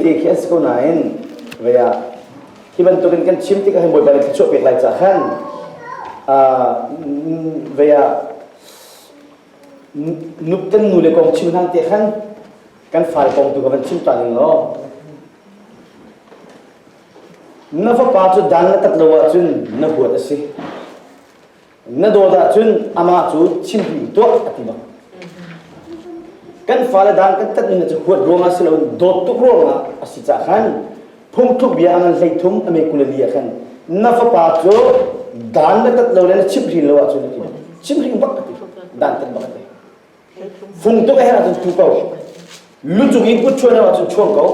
Ti khi an si ko nain vei ah hi bantukin kan chim tikah hin Bawipa nih thluachuah pek lai ca khan vei ah nup kan nu le kong chim hlan te khan kan fale kong tu ka van chim ta ning law na fapa cu dan na tat lo ahcun na huat a si Na dawt ahcun amah cu chimhring tuah a ti bang. Kan fale dang kan tat mi cu huat ruangah si loin dawt tuk ruangah a si cah khan phungthluk bia a ngan 13 a me 24 ah khan na fapa cu dan na tat lo le na chimhhrin lo ahcun a ti bang. Chimhring bak a ti. Dan tat bak a ti. Fung tuk a herh ahcun tu ko. Lu cung in kut chuan ahcun chuang ko.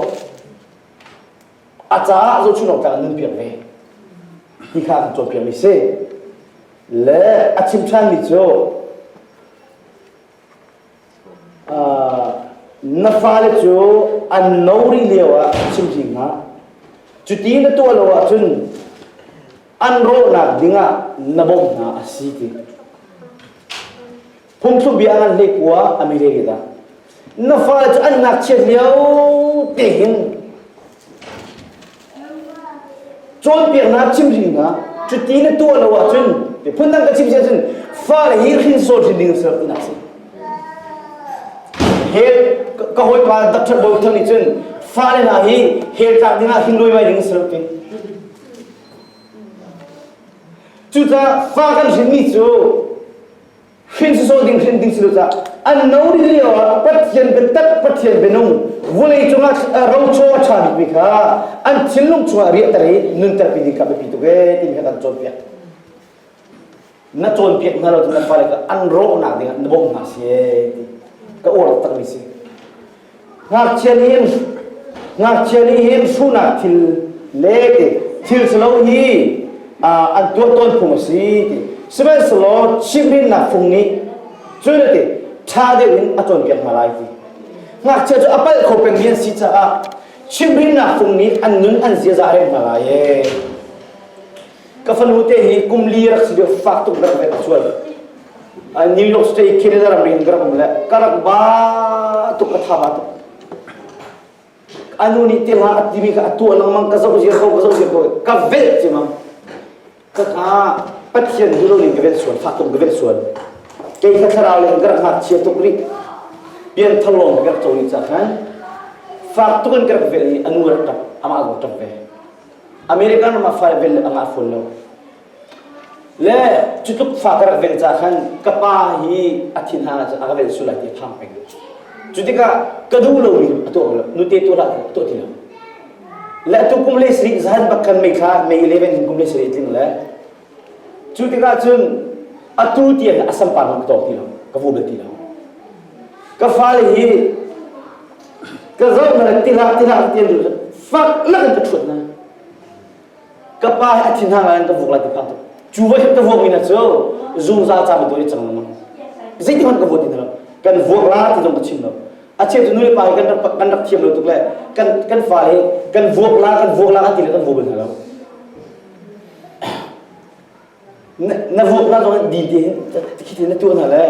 A caah zohchun awk tlak in nunpiak ve ti kha kan cawnpiakmi si. Le a chim ṭhanmi cu na fale cu an no rih lio ah chimhring hna. Cuti na tuah lo ahcun an rawhnak dingah na bawmh hna a si ti. Phungthluk bia ngan hlei kua a mi le dah. Na fale cu an ngakchiat lio te hin cawnpiaknak chimhrinnak cuti na tuah lo ahcun phundang ka chim si ahcun fale hi hrinsor hrin ding ser tinak si. Hell ka hawipa Dr. Bo Thang nih cun fale hna hi hell tlak dingah hin luai ding ser ti. Cucaah fa kan hrinmi cu hrin sawsawh ding hrin ding si lo caah an no rih lio ah Pathian biatak Pathian bianung vulei cungah rochaw a ṭha bikmi kha an thinlung chungah riahter i nunter pi ding kha biapi tuk ee timi kha kan cawnpiak. Na cawnpiak hna lo cun na fale kha an rawhnak dingah na bawmh hna si ee ti ka uar takmi si. Ngakchia nih hin ngakchia nih hin hruhnak thil le ti thil silo hi an tuah tawn phung a si ti. Sihmanhsehlaw chimhhrinnak phung nih cun a ti ṭha deuh in a cawnpiak hna lai ti. Ngakchia cu a palh kho pengmi an si caah chimhhrinnak phung nih an nun an ziaza a remh hna lai ee. Ka fanu te hi kum li rak si lio fak tuk rak vet sual. New York State Canada ram in ka rak um le ka rak ba tuk ka tha ba tuk. Anu nih te hla a timi kha a tuah lengmang ka zoh ziar ko ka zoh ziar ko ka velh cimang. Ka kha Pathian duh lo ning ka velh sual fak tuk ka velh sual. Kei kha thlarau le ka rak ngakchia tuk rih. Pian thar lawng ka rak co ni ca khan fak tuk in ka rak velh i anu rak tap amah zong tap ve. American ram ah fai vel a ngah fawn lo. Le cutluk fa ka rak vel ca khan ka pa hi a thin hang ahcun a ka vel sul lai ti phang peng. Cu tikah ka duh lomi a tuah lo. Nute tuah hlah a tuah ti lo. Le atu kum le sarih zahan bak khan mei thla May 11 hin kum le sarih tling le cu tikah cun atu tiang a sampar ka tawk ti lo ka vu bal ti lo ka fale hi ka zoh na ti hlah ti hlah ti an duh fak lak in ka ṭhuat na ka pa hi a thin hang in ka vuk lai ti phang tuk cu va ka vuak mi na cu zungzal ca bantuk i cang lengmang zeiti hmanh ka vuat ti lo kan vuak la ti zong ka chim lo a cheu cu nu le pa hi kan rak kan rak thiam lo tuk le kan kan fale hi kan vuak la kan vuak la kan ti le kan vu bal hna lo Na vuak hna zong din te hin khi na tuah hna le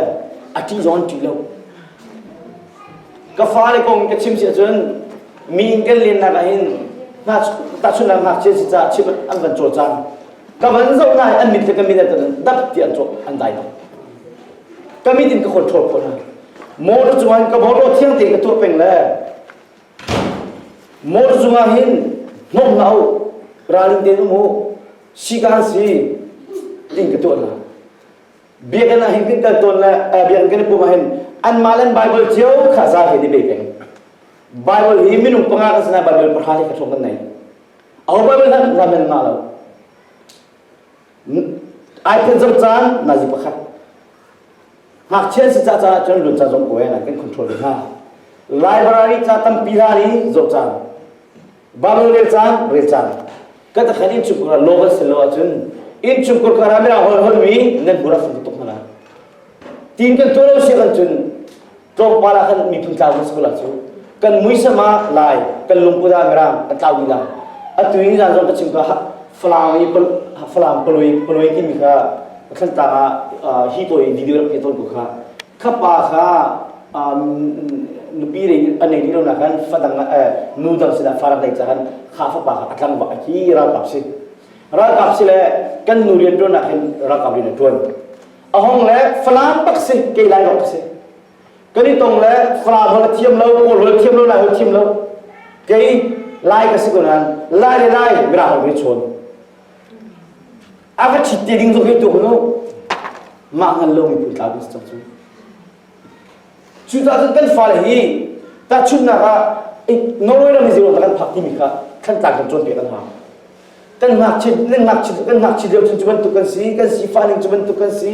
a ṭih zong an ṭih lo. Ka fale kong ka chim si ahcun mi in kan lennak ah hin tahchunhnak ngakchia si caah chim an van cawlcang. Ka van zoh hna i an mit le ka mit ah dap ti an cawh an dai bak. Ka mit in ka control khawh hna. Motor cungah ka motor thiang tein ka tuah peng le motor cungah hin hnawm hlah u ralring tein um u sikaan si ding ka tuah hna biakinn ah hin kan kal tawn le biakinn kan i pum ah hin anmah le Bible cio kha za he ni be peng Bible hi minung panga kan sinai Bible pahra he ka thong kan nei aho Bible hna ramen ma lo iPhone zoh caan nazi pakhat ngakchia si ca caah cun lun ca zong ko kan control hna library ca tampi hna ni zoh caan Bible rel caan rel caan ka ta khan innchungkhar ah law kan si lo ahcun innchungkhar kha ram hol hol mi nan hmur a fung tuk hna tin kan tuah lo si kan cun tlawmpal ah khan miphun tlau kan si la cu kan muisam ah lai kan lungput ah mirang kan tlau dih la atu in zan zong ka chim ka falam i falam paloi paloi timi kha thlantlang ah hi tawi video rak pe tawn ko kha kha pa kha. nupi a nei rih lo nak khan fadang nu dang sinah fa rak nei ca khan kha fapa kha a tlangval hi ralkap si. Ralkap si le kan nu rian ṭuan ah khin ralkap rian a ṭuan. A hong le Falam bak si, kei Lai bak si. Kan i tong le Falam holh a thiam lo, Kawl holh a thiam lo, Lai holh thiam lo. Kei Lai ka si ko nain Lai le Lai Mirang holh kan i chawn. A ka ṭhit te ding zong hi tu hunu mah hngal lo miphun tlau kan si cang cu. Cucaah cun kan fale hi tahchunhnak ah Norway ram i zeiruang dah kan phak timi kha Thantlang kan cawnpiak an hau. Kan ngakchia nan ngakchia kan ngakchia lio cun cu bantuk kan si, kan sifah ning cu bantuk kan si,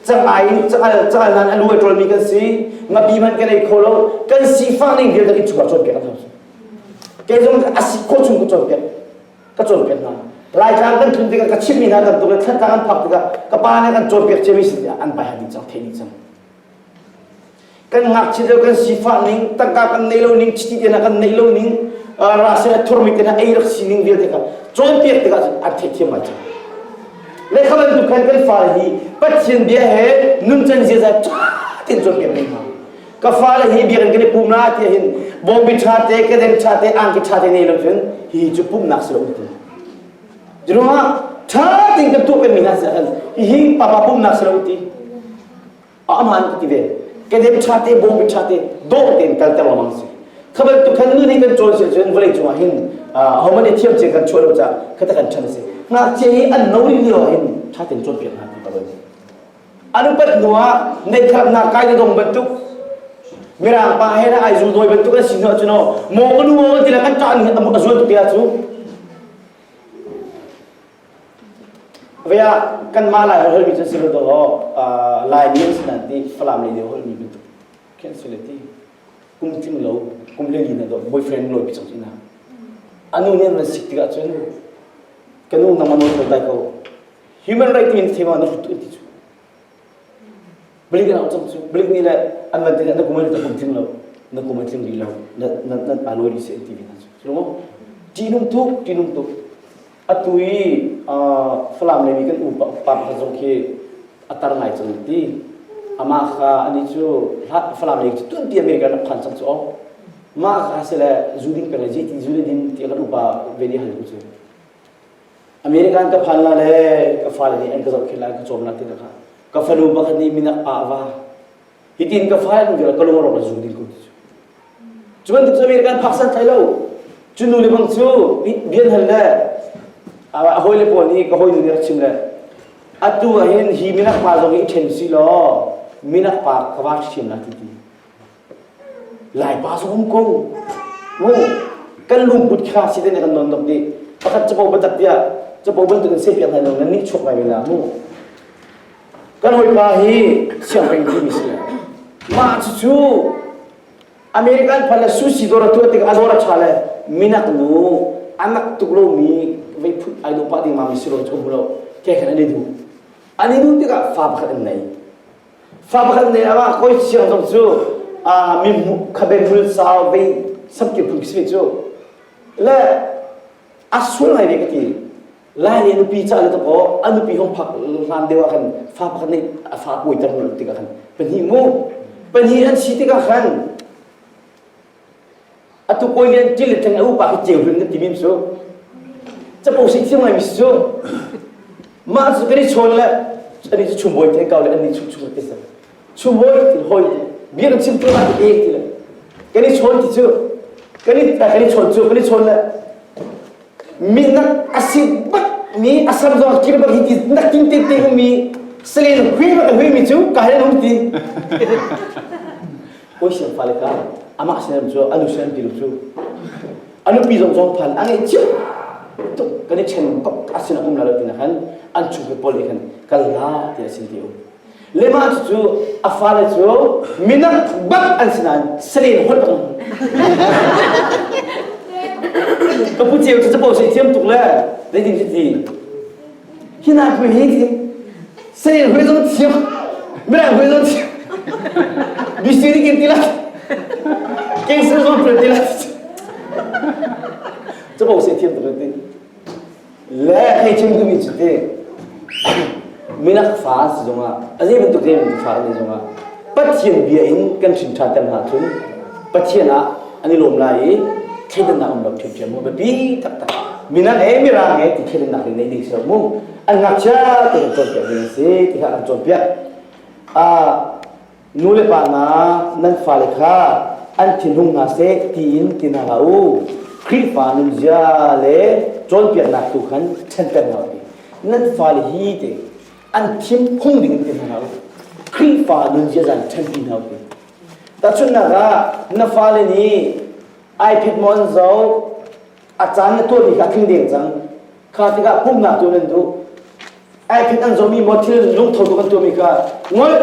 cangai in cangal cangal nan a lu a ṭawlmi kan si, ngapi hmanh kan ei kho lo, kan sifah ning vialte innchungkhar cawnpiak an hau. Kei zong a si khawh chung ka cawnpiak ka cawnpiak hna. Laitlang kan tlun tikah ka chimmi hna tam tuk le Thantlang an phak tikah ka pa nih kan cawnpiak ciami si tiah an bai dih cang, theih dih cang. Kan ngakchia lio kan sifah ning, tangka kan neih lo ning, chiti te hna kan neih lo ning, rase le thurmi te hna ei rak si ning vialte kha cawnpiak tikah cun an theihthiam ngai cang. Le kha bantuk khan kan fale hi Pathian bia he nuncan ziaza ṭha tein cawnpiak men hna. Ka fale hi biakinn kan i pum la tiah hin bawmbi ṭha te, kedeng ṭha te, angki ṭha te nei lo cun hi cu pumhnak si lo ti. Curuangah ṭha tein kan tuah pengmi hna si ahcun hihi papa pumhnak si lo ti. Aman ka ti ve. Kedem ṭha te, bawmbi ṭha te, dawh tein kalter lengmang si. Kha bantuk khan nun hi kan cawn si ahcun vawlei cungah hin ahohmanh nih thiam cia kan chuah lo caah khata kan ṭhan a si. Ngakchia hi an no rih lio ah hin ṭha tein cawnpiak hna ti ka An upat hnu ah neikharnak kai na dong bantuk Mirang pa he na ai zul dawi bantuk an si hnu ahcun aw maw ka nu aw ti le kan ṭah ning a zual tuk te ah cu Vea kanmah Lai holh holmi cu si lo dawh Laimi an si nain ti Falam lei deuh holmi bantuk khi an si le ti kum tling lo kum le li na dawh boyfriend lawi pi cang ina anu nih an van sik tikah cun ka nu nangmah nawl dai ko human right in thema na hrut ti cu Balik an cang cu balik nih le an van ti na kum na kum tling lo na kum a tling rih lo na na na pa lawi rih si an ti ve hna cu cu ṭihnung tuk ṭihnung tuk atu i Falam lei mi kan u pa pakhat zong khi a tar ngai cang ti amah kha ani cu Falam lei cu tunpi America rak phan cang cu aw mah kha si le zu ding peng le zeiti zu le din ti kan upa ve nih hal cu American ka phan la le ka fale nih an ka zohkhenh lai ka cawm la ti kha ka fanu pakhat nih minak pa a va hitin ka fale an ka lung rawk le zu ding ko ti cu cu bantuk cu American phak san tlai lo cu nu le bang cu bian hal le a hawi le pawl nih ka hawi nu nih rak chim le atu ah hin hi minak pa zong hi i ṭhen si law minak pa ka va ṭhiam la ti ti Laipa zong um ko. Mu kan lungput kha si te kan non dok dih. Pakhat capo batak tiah capo bantuk in sepiak hna lo nan nih chuak ngai ve la mu. Kan hawipa hi siangpeng ti mi si. Mah cucu American phan le sushi dawr a tuah tik a dawr a ṭha le minak nu anak tuk lomi vei phut ai dawh pah ding ma mi si lo cu hmu lo ke khan an i duh. An i duh tikah fa pakhat an nei. Fa pakhat nih amah kawi siang zong cu mi khabe hmul sau vei samkir phun si cu le a sual ngai ve ka ti lai nih nupi ca le takaw a nupi hong phak hlan deuh ah khan fa pakhat nih a fa pawi ter tikah khan pahnih mu pahnih an si tikah khan Atu kawi lian til le theng a upa khi ceu hlun na ti mi cu. Capo si thiam ngai mi si cu. Mah cu kan i chawn le ani cu chumbawi theng kau le an ni chung chung ti sa. Chumbawi ti hoi ti bia kan chim tu na ti ek ti le kan i chawn ti cu kan i kan i chawn cu kan i chawn le minak asi bak mi asam zong kir bak hi ti nak tin te te mi selen hui bak hui mi cu ka hel um ti Kawi siang fale kha amah sin cu a nu sin ti lo cu a nupi zong zong phan a ngeih cio tuk kan i ṭhen kop a sin a um la lo ti khan an chung pawl nih khan kal la ti a sin ti um lema cu cu a fale cu minak bak an si nain salen holh bak ka pu ceu cu capo si thiam tuk le zeitin si ti Hi hna hui hi ti sei hui zong thiam mirang hui zong thiam bisi ni kin ti la keng zong pul ti la capo se thiam tuk ti le thei chim duhmi cu ti minak fa si zongah a zei bantuk zei bantuk fa ne zongah Pathian bia in kan hrin ṭhan ter hna cun. Pathian ah an i lawm lai i thleidannak um lo ṭhiamṭhiam mu biapi taktak minang e mirang e ti thleidannak ri nei ding si lo mu an ngakchia te kan cawnpiak ding a si ti kha kan cawnpiak nu le pa hna nan fale kha an thinhung hna seh tiin ti hna hlah u Khrihfa nunzia le cawnpiaknak tu khan ṭhenter hna u nan fale hi te an thimphung ding in ti hna hlah u Khrihfa nunzia zan ṭhenpi hna u Tahchunhnak ah na fale nih iPad maw an zoh, a caan na tuahmi kha a tling deng cang. Kha tikah pumhnak tu nan duh. iPad an zohmi maw thil lungtho tuk an tuahmi kha ngol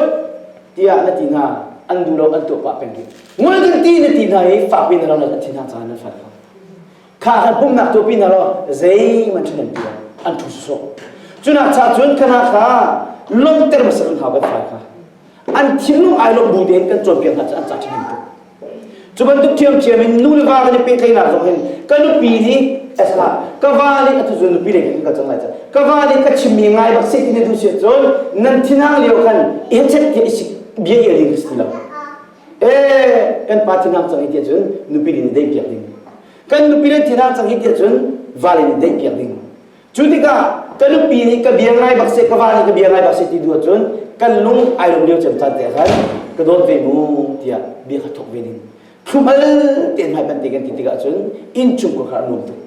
tiah na ti hna an duh lo an tuah pah peng rih. Ngol kan ti na ti hna i fakpi na ro an thi hna caan nan fal kha. Kha khan pumhnak tuahpi hna law zeihmanh ṭhen an ti lo an ṭhu sawsawh. Cunak cha cun khana kha lawmhter hmasa kan hau kan fai kha. An thinlung ai lawmh bu tein kan cawnpiak hna cu an ca ṭhahnem tuk. Cu bantuk ṭhiamṭhiam in nu le va kan i pehtlaihnak zong hin ka nupi nih esla ka va nih atu cu nupi lei kan kal cang lai ca ka va nih ka chimmi ngai bak seh ti na duh si cun nan thinhang lio khan i chet tiah i sik bia i ding si ti lo. Eh kan pa thinhang cang hi tiah cun nupi nih deih piak ding. Kan nupi le thinhang cang hi tiah cun va le nih deih piak ding. Cu tikah ka nupi nih ka bia ngai bak seh, ka va nih ka bia ngai bak seh ti duh ahcun kan lung ai lawm lio cem caan te khan ka dawt ve mu tiah bia kha thok ve ding. Thlum-al tein hmai panh te kan ti tikah cun innchungkhar kha a nuam tuk.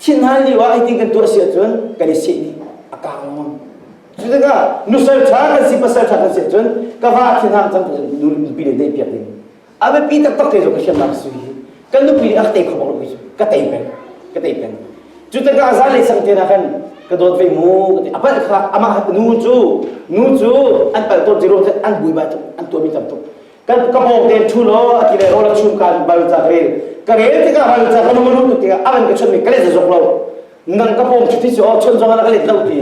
Thinhan lio ah hitin kan tuah si ahcun kan i seh dih a kang lengmang. Cu tikah nusal ṭha kan si pasal ṭha kan si ahcun ka va thinhang cang nupi le deih piak ding. A biapi taktak te zong ka hriamnam si hi kan nupi nih a ka tei kho bak lo cu ka tei peng ka tei peng cu tikah zan lei sang te na khan ka dawt ve mu ka ti a palh kha amah nu cu nu cu an palh tawn zero an buaibai tuk an tuahmi tam tuk kan ka pawng te thu law a ti le rawl a chum kan bal ca ka rel ka rel tikah bal ca ka lung a lut tikah a van ka chon mi ka let zok lo nang ka pawng thu ti si aw chon zong ah ka let lo ti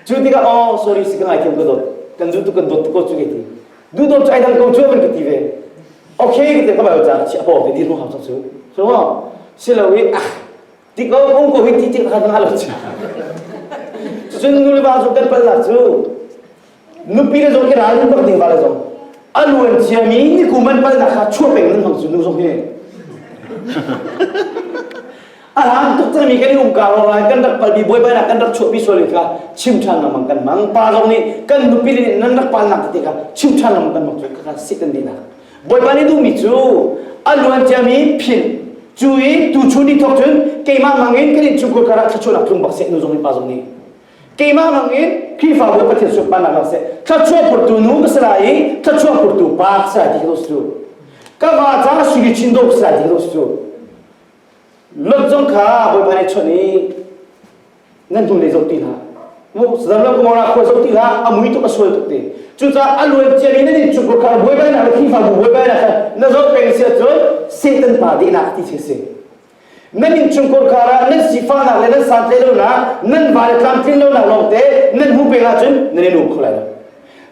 cu tikah aw sorry si ka ngaithiam ka dawt kan zu tu kan dawt ko cu ke ti duhdawt cu ai dang ko cu van ka ti ve okay ka ti ka bal ca chi apo te dir hau cu so si lo i ah ti ko kong ko hi ti ti kha nga lo chu cun nu le va zong kan pal nak cu nupi le zong i ral bak ding va le zong a luan ciami ni kum an pal nak kha chuah peng nan hmang cu nu zong hi A hlang tuk cangmi kan i umka ruangah kan rak palmi buaibainak kan rak chuahpi sual kha chim ṭhan lengmang kan mang. Pa zong nih kan nupi nih nan rak palnak tete kha chim ṭhan lengmang kan mang cu kha sit kan dihnak. Bawipa nih duhmi cu a luan ciami philh cu i tuchun ni thawk cun keimah mangin kan innchungkhar karah thluachuahnak tlung bak seh nu zong nih pa zong nih keimah mangin Khrihfabu Pathian sunparnak lang seh thluachuah purtu nu ka si lai i thluachuah purtu pa ka si lai ti ka cu ka va ca sui chin do ka si lai ti ka cu Lot zong kha Bawipa nih chawnh i nan hnulei zoh ti hlah. Zamlo Gomorrah khua zoh ti hlah, a mui tuk a sual tuk ti. Cucaah a luan ciami nan innchungkhar kha buaibainak le Khrihfabu buaibainak kha na zoh peng si ahcun Satan pa dehnak ti khi si. Nan innchungkhar khar ah nan sifahnak le nan santlaihlonak, nan va le tlamtlin lonak lawngte nan hmuh peng ahcun nan i nuam kho lai lo.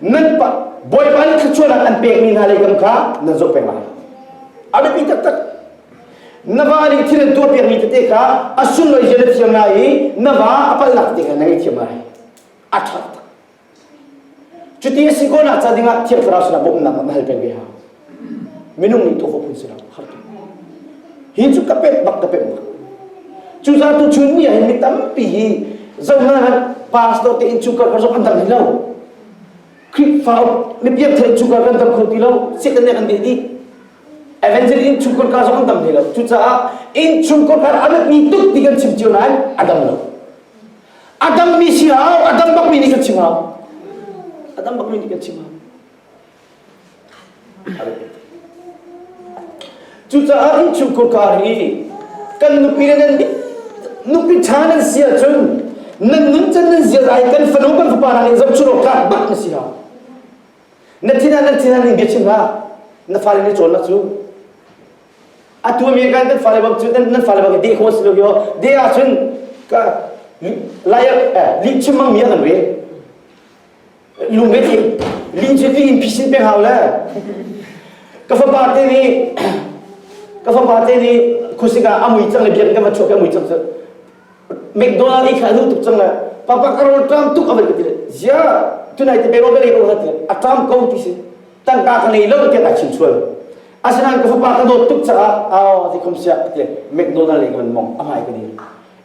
Nan pa Bawipa nih thluachuahnak an pekmi hna lei kam kha nan zoh peng lai. A biapi taktak. Na va nih thil an tuahpiakmi tete kha a sunlawi zia na thiam lai i na va a palhnak tete kha na ngaihthiam lai. A ṭha tak. Cuti a si khawhnak ca dingah Thiang Thlarau sinah bawmhnak na hal peng ve hau. Minung nih tuah khawh phun si lo, har tuk. Hi cu ka pemh bak ka pemh bak. Cucaah tuchun ni ah hin mi tampi hi zoh hna hmanh pastor te innchungkhar kha zong an dang hin lo. Khrihfa mi piangthar innchungkhar kan dam kho ti lo, Satan nih a kan deh dih. Evangelist innchungkhar ka zong an dam hlei lo. Cucaah innchungkhar kha a biapi tuk ti kan chim cio nain a dam lo. A dammi si hau, a dam bakmi nih kan chim hau. A dam bakmi nih kan chim hau. Cucaah innchungkhar kar hi kan nupi le nan nupi ṭha nan si ahcun nan nuncan nan ziaza hi kan fanu kan fapa hna nih zohchunh awk tlak bak na si hau. Na thin ah nan thin ah ning bia chim hlah. Na fale nih cawn cu. Atu mi kan kan fale bang cu nan fale bang deh kho si lo yo. Deh ahcun ka lai eh lih chim mang mi an rel. Lung ve ti lih cu li in phisin peng hau le. Ka fapa te nih ka fapa te nih khusika amui cang le biak kan va chuak amui cang cu. McDonald i kha a duh tuk cang le papa ka rawl ṭam tuk a van ka ti le zia tunai te pe rawl ka lei ko ha ti a ṭam ko ti si. Tangka ka nei lo tiah kai chim sual. Asinain ka fapa ka dawt tuk caah aw ti khom siah ti McDonald le kan mong a hmai ka dir.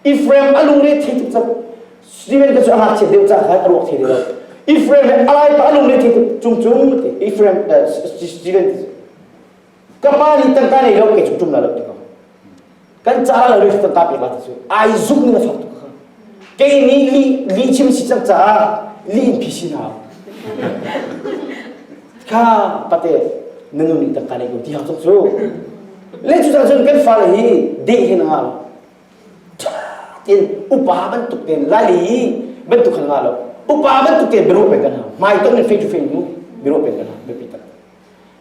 Ephraim a lungre thei tuk cang. Steven ka cu a ngakchia deuh caah khan a ruak thei lo. Ephraim he a lai pa a lungre thei tuk cung cung ti Ephraim Steven ti ka pa nih tangka nei lo kei cu tum la lo ti ko. Kan ca lo ri tangka pek la ti cu ai zuk ning a fak tuk kha. Kei nih li li chim si cang caah li in phi si na. Kha pate na nu nih tangka nei ko ti hau tuk cu. Le cu cun kan fale hi deh hin nga lo. Ṭha tein upa bantuk tein laili bantuk khan nga lo. Upa bantuk tein biaruah peng kan hau. Hmaitonh in face to face mu biaruah peng kan hau. Biapi tak.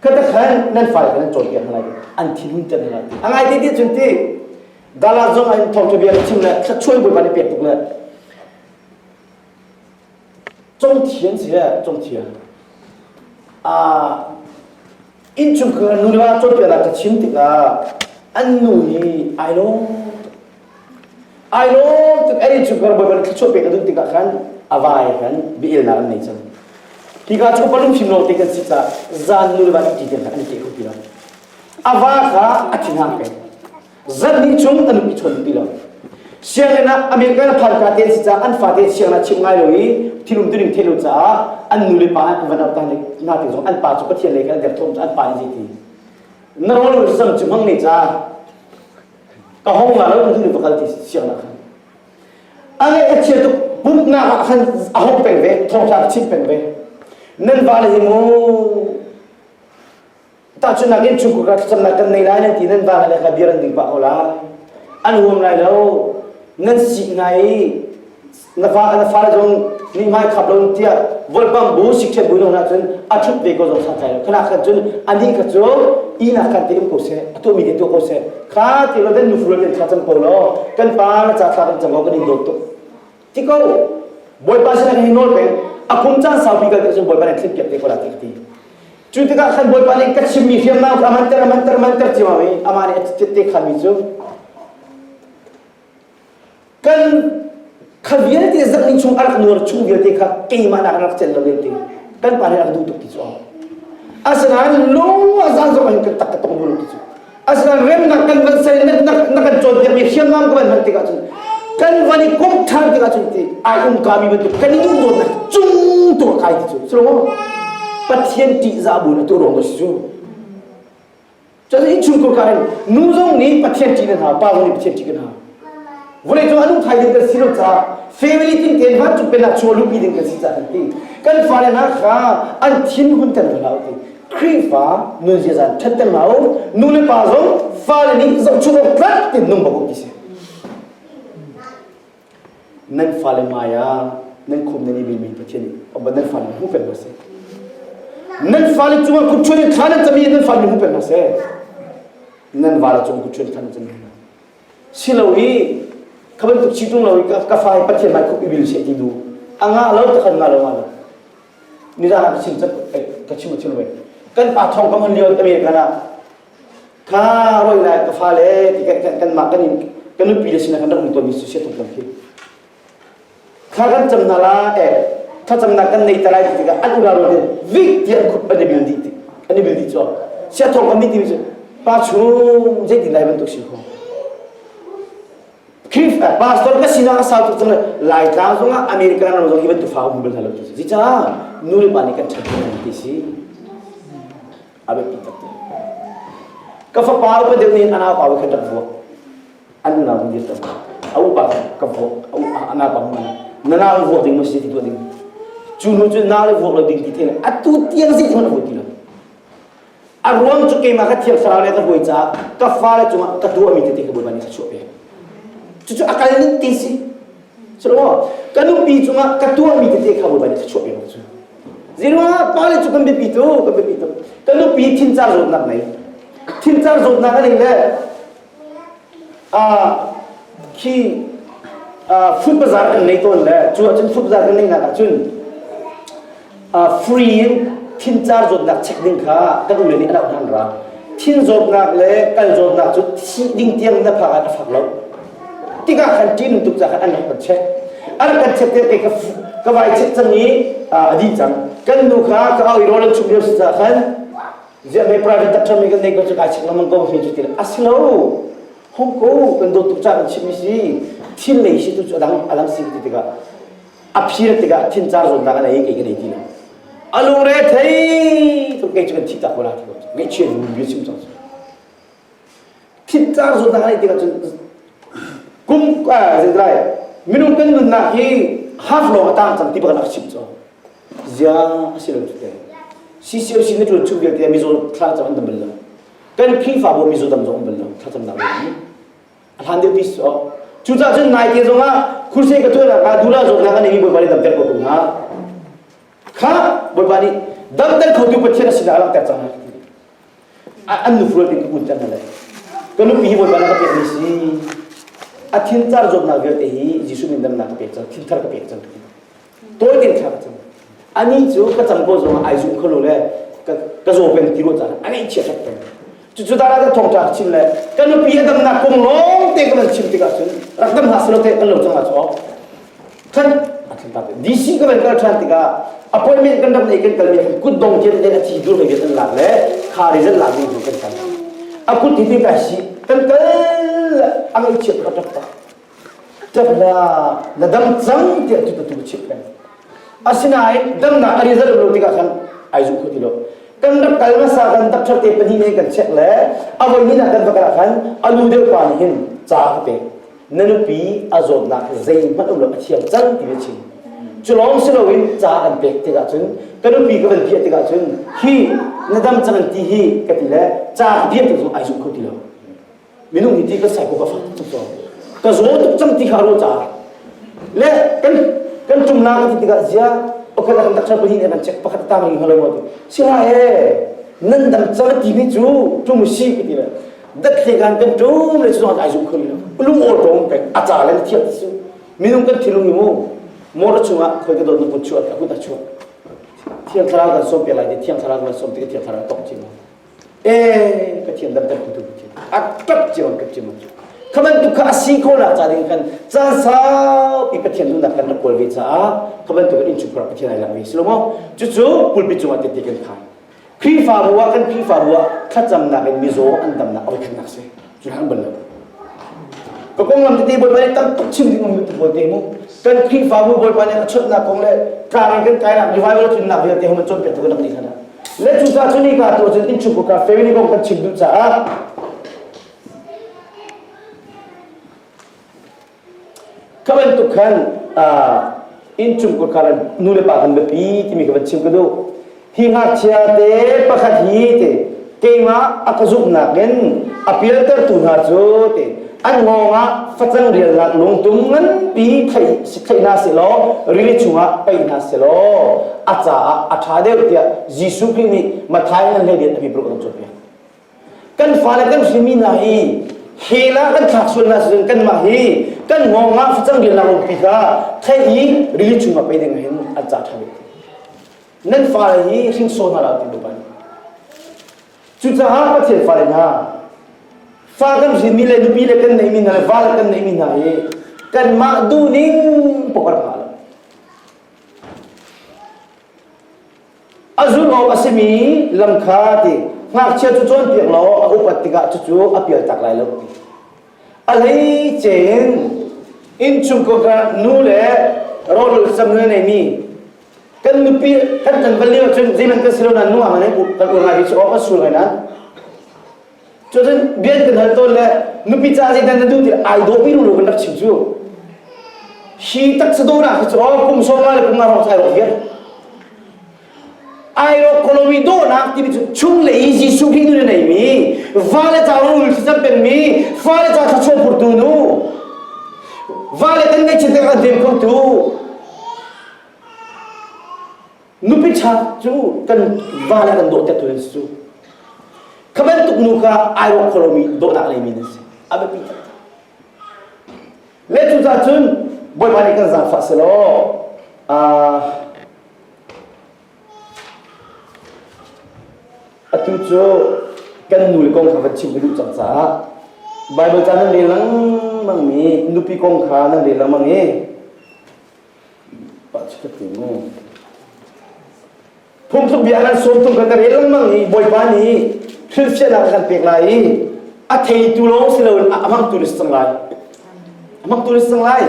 Khata khan nan fale khan nan cawnpiak hna lai. An thinhun ter hna lai. A ngai te ti cun ti Dallas zong ah hin thawngṭha bia ka chim le thluachuah Bawipa nih pek tuk le Congthian si he congthian. Ah innchungkhar nu le va cawnpiaknak ka chim tikah an nu hi ai lawm tuk. Ai lawm tuk an innchungkhar Bawipa nih thluachuah pek a duh tikah khan a vai khan bia-elnak an nei cang. Hika cu upa lungfim lawngte kan si caah zan nu le va an ṭi tiang khan an i ke kho ti lo. A va kha a thinhang peng. Zarh hnih chung a nupi chawn ti lo. Sianginn ah American a phan ka te si caah an fate sianginn ah chimh ngai lo i thil um tuning theih lo caah an nu le pa an van auh ta hna ti zong an pa cu Pathian lei khan an derthawm an pa nih zeiti na rawl zam cu hmang ne ca ka hong la lo tu va kal ti sianginn ah khan a ngaih a chia tuk pumhnak ah khan a hong peng ve thawngtha ka chim peng ve nan vale hi mu Tahchunhnak in chungkhar thlacamnak kan nei lai nan ti nan va le kha bia an ding pah ko lai. An huam lai lo. Nan sik hna i na fa na fale zong nih hmai khap lo tiah volpang bu sikṭhen bu hna cun a ṭhut ve ko zong santlai lo. Khana khan cun anih kha cu ihnak khan te um ko seh, a tuahmi te tuah ko seh. Kha ti lo dan nufru den thla cam ko law kan pa na ca thla kan cam ko kan in dawt tuk. Ti ko Bawipa sinah hi nawl peng a kum caan saupi kal te cun Bawipa nih thil piak te ko la ti ka ti. Cu tikah khan Bawipa nih ka chimmi hriamnam kha a manter a manter a manter ciammam i amah nih a tette khanmi cu kan kha vialte zarhni chung a rak nuar chung vialte kha keimah nak rak celh lo len ti kan pa nih a rak duh tuk ti cu asinain lung a zan zong hin kan tak ka tong dul ti cu Asinain remnak kan van ser na, na, na kan cawnpiakmi hriamnam ka van hman tikah cun kan van i komh ṭhan tikah cun ti ai um kami bantuk kan i duhdawtnak cung tu a kai ti cu silo Pathian ṭihzah bu na tuah ruang si cu cun innchungkhur ka hin nu zong nih Pathian ṭih nan hau pa zong nih Pathian ṭih kan hau vawlei cung a nung thai ding kan si lo caah family tin tein vancung pennak chung a luhpi ding kan si caah kan ti kan fale hna kha an thin hun ter hna hlah ti Khrihfa nun ziaza ṭhatter hna u nu le pa zong fale nih zohchunh awk tlak tin nung bak u ti si nan fale hmai ah nan khum nan i bilmi Pathian nih nan fale hmu peng hna seh nan fale cungah kutchuan in thla nan cami nan fale hmu peng hna seh nan vale cung kutchuan thla nan cami hna si lo i kha bantuk si tung lo i ka fa hi Pathian hmai khup i bil seh ti du a ngah lo takhan ngah lo ngah lo nizan ah ka chim ka chim a thil ve kan pa thong ka hman lio American ah kha roi lai ka fale ti kan kan mah kan kan nupi le sinah kan rak um tawnmi su sia tuk khi kha kan cam hna la eh thlacamnak kan nei ta lai ti tikah an unau rual vik ti an khup an i bil dih an i bil dih cu sia thong kan nih timi cu pa chung zeitin lai bantuk si ko Khrihfa pastor ka sinak a sau tuk cang le Laitlang zongah American ram zong hi bantuk fa um bal hna lo ti si. Cucaah nu le pa nih kan ṭhat an ti si. A biapi taktak. Ka fapa upa deuh nih a naupa khan rak vuak. An unau kan dir tam. A upa ka vuak, a naupa hman. Na nau vuak ding ma si ti tuah ding. Cu hnu cu nau le vuak lo ding ti thei atu tiang zei hmanh a vuak ti lo. A ruang cu keimah ka thiang thlarau le ka hruai caah ka fale cungah ka tuahmi tete ka Bawipa nih ka chuah pek. Cucu a kal ning ti si. Silo ka nupi cungah ka tuahmi tete kha Bawipa nih ka chuah pek cu. Ziruangah pale cu kan biapi tu, kan biapi tu. Ka nupi thincar zawtnak nei. Thincar zawtnak a nei le khi food bazaar kan nei tawn le cu ahcun food bazaar kan neihnak ahcun free in thincar zawtnak check ding kha kan ule nih an auh hnan ra thin zawtnak le kal zawtnak cu thih ding tiang na phak ah a fak lo tikah khan ṭin tuk ca khan an rak kan check an rak kan check te ka vai check cang i a dih cang. Kan nu kha ka au i rawl an chumh lio si caah khan ziah mei private doctor mi kan nei ko cu kai chek lengmang ko hi cu ti a si lo. Hong ko kan dawt tuk caah kan chimmi si. Thil lei si tu cu adang adang si ti tikah a phir tikah thincar zawtnak an ei kei kan ei ti lo. A lungre thei tuk kei cu kan thih tak ko la ti ko. Ngaihchia nu bia chim cang. Thincar zawtnak an ei tikah cun kum zeitlai minung kan nunnak hi half lawng a tang cang ti bak a chim cu. Zia a si lo cu te. CCOC na ṭuan chung vialte mizaw thla cam an dam bal lo. Kan Khrihfabu mizaw dam zong um bal lo thlacamnak lo. A hlan deuh ti so. Cucaah cun nai te zong ah crusade ka tuah ah dula zawtnak an ei Bawipa nih damter ko tung hna. Kha Bawipa nih damter khotu Pathian a sinah a langhter cang hna. An nufual tin ka kun cang hna le. Ka nupi hi Bawipa na ka pekmi si. A thincar zawtnak vialte hi Jesuh min damnak ka pek cang, thinthar ka pek cang. Tawi tein thla ka cam. Ani cu ka cam ko zong ah ai zum kho lo le ka zaw peng ti ruah caah a ngaihchia tuk peng. Cucu dara kan thawngṭha ka chim le ka nupi a damnak kong lawng te ka van chim tikah cun rak dam hlah selaw te kan lo cang ah cu khan a thleng ta DC ka van kal ṭhan tikah appointment kan rak nei kan kalmi khan kut dong tian te a thi dur hei an lak le kha result lak ding kan kal a kut hi te kai si kan kal a ngaihchiat ka ṭap tak Ṭap hlah, na dam cang tiah tu tu chimh peng. Asinain damnak a result lo tikah khan ai zum kho ti lo. Kan rak kal hmasa kan doctor te pahnih nih kan check le a voi hnihnak kan va kal ah khan a lu deuh pa nih hin ca ka pek. Na nupi a zawtnak zeihmanh um lo a thiam cang ti a chim. Cu lawng si loin ca kan pek tikah cun ka nupi ka van piah tikah cun hi na dam cang an ti hi ka ti le ca ka piah tik zong ai zum kho ti lo. Minung hi ti ka sai ko ka fak tuk cang. Ka zaw tuk cang ti kha ro caah. Le kan kan tum na ka ti tikah zia pakhat kan taksa pahnih nih kan check pakhat tang ring halo ti. Si ha e nan dam cang ti mi cu tum si ka ti le dat hle kan kan tum le cu ai zum kho lo. Lung aw tong pek a ca le thiam su. Minung kan thilung i mu motor chungah khoi ka dawt na kut chuat a kut a chuat. Thiang thlarau kan som pe lai ti thiang thlarau kan som ti thiang thlarau tok chin. Eh, Pathian damter tu Pathian. A tap cio an kap cio Kha bantuk kha a si kho la ca ding kan caan saupi Pathian duhnak kan rak kawl ve caah kha bantuk in innchungkhar Pathian ai lang ve si lo maw? Cucu pulpit cungah tette kan khai. Khrihfabu ah kan Khrihfabu ah thlacamnak in mizaw an damnak a voikhatnak si. Cu hlang bal lo. Ka konglam tete Bawipa nih tam tuk chim ding um tu pawl te mu. Kan Khrihfabu Bawipa nih a chawnhnak kong le tlang in kan kainak revival tlunnak vialte hum an cawnpiak tu kan rak nih khan. Le cucaah cu ni ka tu cun innchungkhar ka family kong kan chim duh caah kha bantuk khan innchungkhar kha nu le pa kan biapi timi ka van chim ka duh. Hi ngakchia te pakhat hi te keimah a ka zumhnak in a pialtertu hna cu te an ngawng ah facang rialnak lungtum nganpi theih hna sehlaw rili chungah paih hna sehlaw a caah a ṭha deuh tiah Jesuh Khrih nih Matthai ngan hlei rian a mi paruk a cawnpiak. Kan fale kan hrinmi hna hi hell ah kan thlak sual hna sicun kanmah hi kan ngawng ah facang rialnak lungpi kha theih i rili chungah paih ding hin an ca ṭha deuh. Nan fale hi hringso hna hlah ti Bawipa nih. Cucaah Pathian fale hna, fa kan hrinmi le nupi le kan neihmi hna le va le kan neihmi hna hi kanmah duhning paoh rak ngah lo. A zulh awk a simi lam kha ti ngakchia cu cawnpiak law a upat tikah cucu a pialtak lai lo ti. A hleice in innchungkhar nu le rawlulh sam na neimi kan nupi kan kan van lio cun zeihmanh kan si lo nain nungak nan kan ur ngai cu awk a sul ngai nan cun bian kan hal tawn le nupi ca zeidan na duh ti ai dawh mi lu kan rak chim cu hi taksa dawhnak hi cu aw kum sawm nga le kum nga hrawng ai rawk viar ai rawk kolomi dawhnak timi cu chung le i Jesuh Khrih nu na nei mi va le ca rul thlacam pengmi fa le ca thluachuah phurtu nu va le kan ngaihchiat kan hnem khotu Nupi ṭha cu kan va le kan dawhtertu nan si cu. Kha bantuk nu kha ai rawk kho lomi dawhnak leimi nan si. A biapi taktak. Le cucaah cun Bawipa nih kan zaangfah selaw atu cu kan nu le kong kha van chim ka duh cang caah Bible ca nan rel lengmang mi nupi kong kha nan rel lengmang i Pah chikkhat te mu. Phungtluk bia kan sawm tung kan rel lengmang i Bawipa nih hrilhfiahnak a kan pek lai i a theitu lawng si loin a hmangtu na si cang lai. A hmangtu na si cang lai.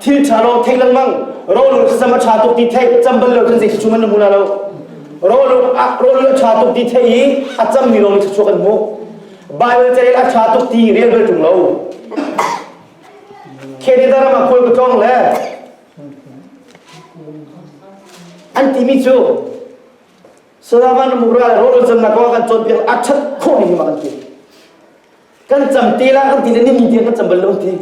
Thil ṭha lawng thei lengmang. Rawlul thlacam a ṭha tuk ti theih cam bal lo cun zei thluachuah man na hmu la lo. Rawlul a rawlul a ṭha tuk ti theih i a cammi lawng nih thluachuah kan hmuh. Bible carel a ṭha tuk ti rel bal ṭung lo. Canada ram ah khual ka tlawng le An timi cu Salaman mura le rawl camnak kong kan cawnpiak a ṭhat khawh ning ma kan ti. Kan cam te la kan ti le ni tiang kan cam bal lo ti.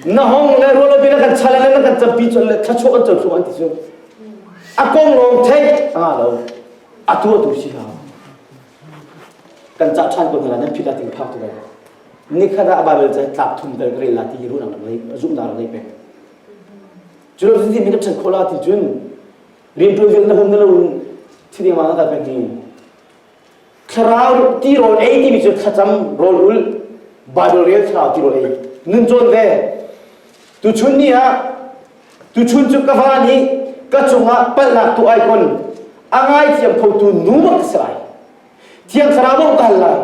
Na hong le rawl bi na kan chal le na kan campi chon le thlachuah kan co an ti cu. A kong lawng theih a lo. A tu a tu si ha. Kan cah ṭhan ko hna nan phit la ting phak tu lai. Nikhat ah Bible ca tlak thum tel ka rel la ti hi ruahnak rak ngei zumhnak rak ngei peng. Cu lo ti mi na ṭhan khawh la ti cun rian ṭuan vial na hum na lo thi ding ma na kal peng hi. Thlarau ti rawl ei timi cu thlacam rawl ul Bible rel thlarau ti rawl ei nun cawn ve. Tuchun ni ah tuchun cu ka va nih ka cungah palhnak tu ai kon a ngaithiam khotu nu bak ka si lai. Thiang thlarau bak ka hal lai.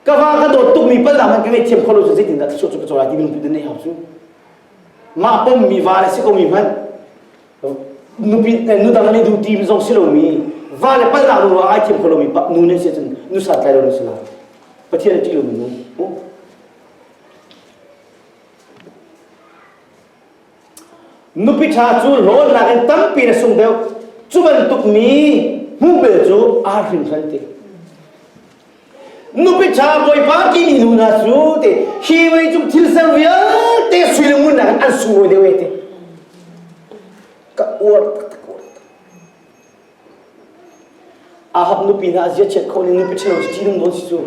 Ka va ka dawt tukmi palhnak hmanh ka ngaihthiam kho lo cu zeitindah thluachuah cu ka co lai timi lungput in nei hau cu. Mah pommi va le si komi hmanh nupi nu dang nih duh ti zong si lomi va le palhnak nu ai thiam kho lomi nu nan si ahcun nu santlai lo na si lai. Pathian a ṭih lomi nu. Nupi ṭha cu hlawnnak in tampi na sung deuh. Cu bantuk mi hmuhbel cu aa hringhran ti. Nupi ṭha Bawipa timi nu hna cu te hi vawlei cung thil ser vialte sui le ngun nakin an sunglawi deuh e ti. Ka uar taktak uar taktak. Ahab nupi hna a zia chiat khawh ning nupi ṭhalo cu ṭihnung nawn si cu.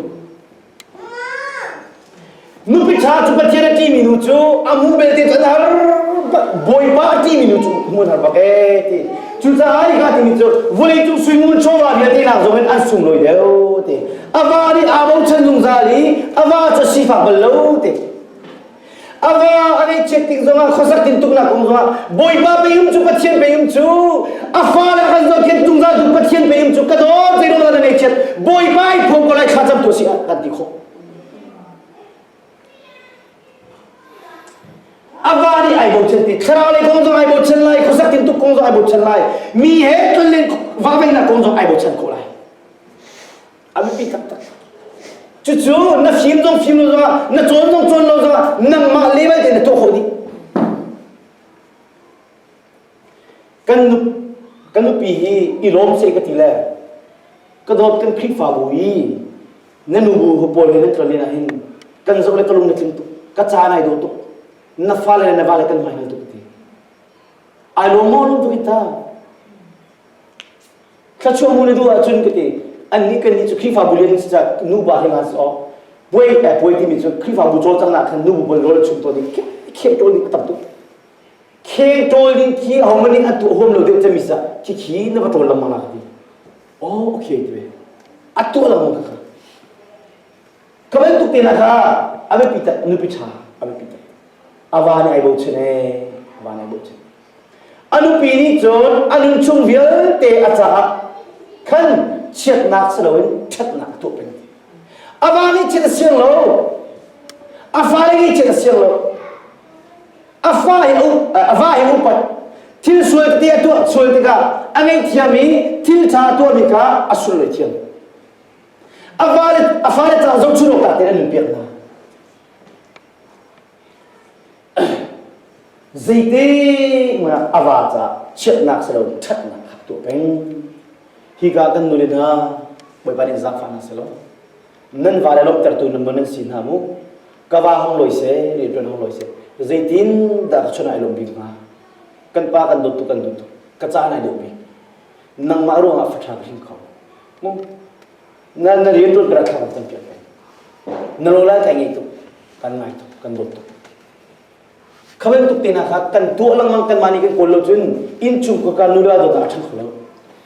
Nupi ṭha cu Pathian a ṭihmi nu cu a hmuh belte cu an har Bawipa a ṭihmi nu cu hmuh an har bak ee ti. Cucaah hi ka timi cu vawleicung suingun chawva vialte nak zong in an sunglawi deuh ti. A va nih aa bochan zungzal i a va cu a sifak bal lo ti. A va a ngaihchiat tik zongah khuasak tintuknak kong zongah Bawipa pei um cu Pathian pei um cu a fale kan zohkhenh zungzal tu Pathian pei um cu ka dawt zeiruang dah na ngaihchiat Bawipa i phuang ko lai thlacam tu si ah kan ti khawh. A va nih ai bochan ti thlarau lei kong zong ai bochan lai khuasak tintuk kong zong ai bochan lai mi he tlunlen vakveihnak kong zong ai bochan khawh lai. A biapi taktak. Cucu na fim zong fim lo zongah, na cawn zong cawn lo zongah, nangmah level te na tuah khawh dih. Kan nu, kan nupi hi i lawm seh ka ti le ka dawt kan Khrihfabu i na nubu hu pawl he nan tlon len ah hin kan zoh le ka lung na tling tuk, ka ca nai dawh tuk, na fale le na vale kan hmai tuk ti. Ai lawm maw lawm tuk i ta. Thluachuah mu na duh ahcun ka ti. Annih kannih cu Khrihfabu lian si caah nupa he ngan si awk. Puai eh puai timi cu Khrihfabu cawlcanghnak khan nubu pawl rawl a chum tawn i kheng ṭawl ding a tam tuk. Kheng ṭawl ding khi ahohmanh nih an tuah huam lo deuh cemi sa khi khi na va ṭawl lengmang la ka ti. Oh okay ti ve. A tuah lengmang ka kha. Ka bantuk te na kha a biapi tak nupi ṭha a biapi tak. A va nih ai bochan ee. A va nih ai bochan. A nupi nih cun a nunchung vialte a caah khan chiatnak si loin ṭhatnak a tuah peng. A va nih chiat a siang lo. A fale nih chiat a siang lo. A fa hi a va hi upat. Thil sual tete a tuah sual tikah a ngaihthiam i thil ṭha a tuahmi kha a sunglawi thiam. A fale a fale caah zohchun awk tlak tein an nunpiak hna. Zeite hmanh ah a va caah chiatnak si lo ṭhatnak kha tuah peng. Hika kan nule hna Bawipa nih zaangfah hna seh law nan vale lawmhtertu nan nan si hna mu. Ka va hong lawi seh, rianṭuan hong lawi seh. Zeitin dah ka chun ai lawm bik hnga? Kan pa kan dawt tuk kan duh tuk. Ka caan ai dawh bik. Nangmah ruangah fa ṭha ka hring kho. Mu na na rianṭuan ka rak thla kan campiak peng. Na lo lai kai ngei tuk. Kan ngai tuk, kan dawt tuk. Kha bantuk te hna kha kan tuah lengmang kanmah nih kan kawl lo cun innchung ka nu le dawtnak a ṭhang kho lo.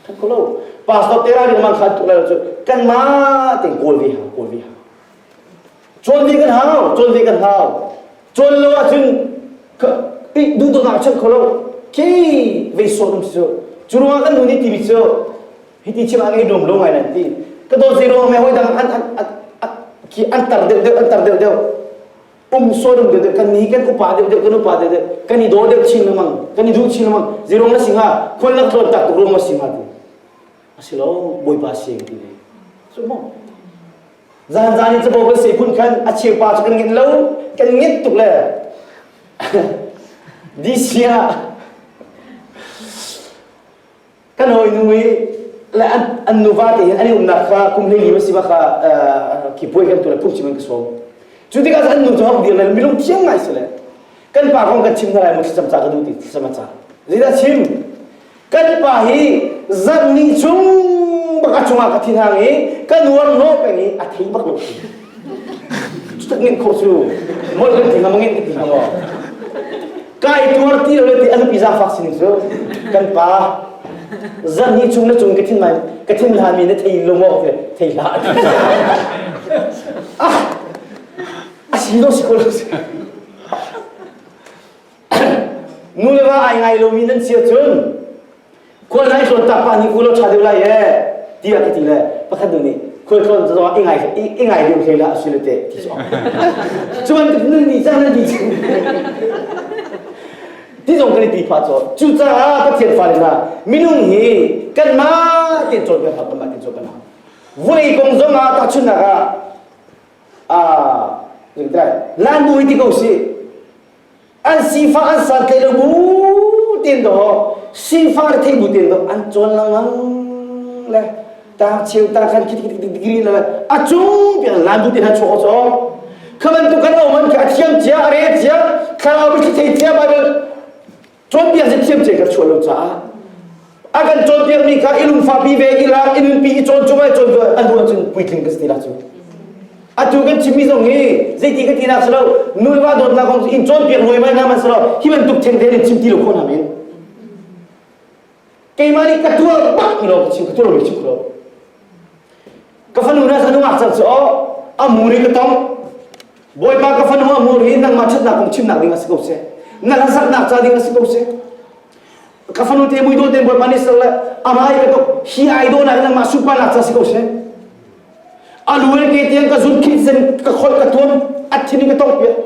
Ṭhang kho lo. Pastor te ra lengmang kha tuah lai lo cu kanmah tein kawl ve hau, kawl ve hau. Cawn ve kan hau, cawn ve kan hau. Cawn lo ahcun duhdawtnak a ṭhang kho lo. Khi vei sawh um si cu. Cu ruangah kan nu nih timi cu hiti chim ah ngei dum lo ngai nan ti. Ka dawt zei ruang me hoi dang an an an khi an tar deuh deuh an tar deuh deuh um so dum deuh deuh kan ni kan upa deuh deuh kan upa deuh deuh kan i daw deuh chin lengmang kan i duh chin lengmang zei ruang na si hnga khual lak tlawn tak tuk ruang ma si hnga ti a si lo bawipa si ti ve cu mu zan zan in cabo kan si phun khan a cheu pa cu kan ngin lo kan ngin tuk le DC ah kan hawi nu i le an an nuva te hin an i umnak kha kum hlei li si ba kha khi puai kan tu le phungchim an ka sawm cu tikah an nu cu hong dir le milung thiang ngai si le kan pa kong kan chim hna lai mu thlacam ca ka duh ti thlacam a ca zeidah chim Kan pa hi zarh ni chung bak a cungah ka thinhang i ka nuar hnawh peng i a thei bak lo. Cutak ngin khawh cu molh kan ti hnga mangin ka ti hnga maw? Kai tuar ti lo le ti a nupi zaangfak sining cu kan pa zarh ni chung na cung ka thin mai ka thin hlan mi na thei lo maw thei hlah a ti. Ah a si lo si ko lo si. Nu le va ai ngai lomi nan si ahcun khual nai tlawn tak pa nih u lo ṭha deuh lai ee tiah ka ti le pakhat nu nih khual tlawn zong i ngai i ngai deuh hlei lah a si le te ti cu cu bantuk nan nih cang nan ti ti zong kan i ti phah caw cucaah Pathian fale hna minung hi kanmah tein cawn kan hau kanmah tein cawn kan hau vulei kong zong ah tahchunhnak ah ah lan bu hi ti ko si An sifah an santlaih lo bu tein dawh sifah le thei bu tein dawh an cawn lengmang le tang cheu tang khan khit khit degree le a cung piang lan bu tein han chuak caw kha bantuk kan um an a thiam cia a re cia thlarau biathli thei cia Bible cawnpiak si thiam cia ka chuah lo caah a kan cawnpiakmi kha i lungfahpi ve i lak i nunpi i cawn cung ai cawn an hnu ahcun puitling ka si ti la cu atu kan chimmi zong hi zeiti ka tinak si lo nu le va dawtnak kong in cawnpiak luai mai hna man si lo hi bantuk theng te in chim ti lo khawh hna men keimah nih ka tuar bak mi lo ka chim ka tuar lo chim lo ka fanu na sa nungak cang cu o a muri ka tong bawipa ka fanu a mur hi nangmah ṭhatnak kong chimnak ding a si ko seh na hlasaknak ca ding a si ko seh ka fanu te mui dawt te bawipa nih ser le amai ka tok hi ai do nak nangmah sunparnak ca si ko seh a lu le ke tiang ka zun khit zen ka khol ka tuam a thin ka tong piak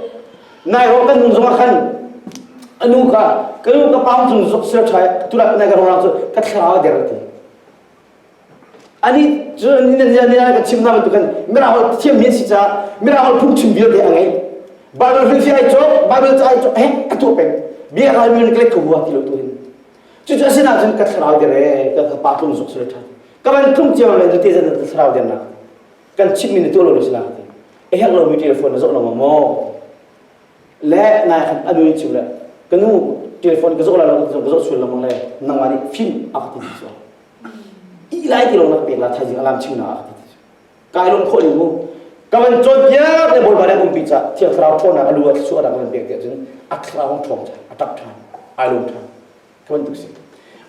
nai ro kan nun zong ah khan anu kha ka nu ka pam cung zok sir thai turak nai ka rong cu ka thlarau der ti ani cu ni ni ni ka chim na bantuk kan mira hol thiam mi si ca mira hol phung chim vialte a ngei Bible hrilhfiah ai cawk Bible ca ai cawk he a tuah peng bia ral mi ka lek ko hua ti lo tu hin cucu asinain cun ka thlarau der e ka ka pa tlung zuk sir tha ka van tlung cio le te zan ka thlarau der nak kan chim mi na tuah lo sila ti e herh lo mi telephone na zoh lo maw le nai khan anu ni chim le ka nu telephone ka zoh la lo ka zoh sual lo mang le nangmah nih fim a ka ti ti so i lai ti lo nak pek la thaizing alam chim na a ka ti ti kai lung khawh ning mu ka van cawnpiak le bawipa nih umpi ca thiang thlarau ṭhawnnak a lu a thluachuah rak van pek tiah cun a thlarau hong ṭhawng ṭhan a ṭap ṭhan ai lung ṭhan ka bantuk si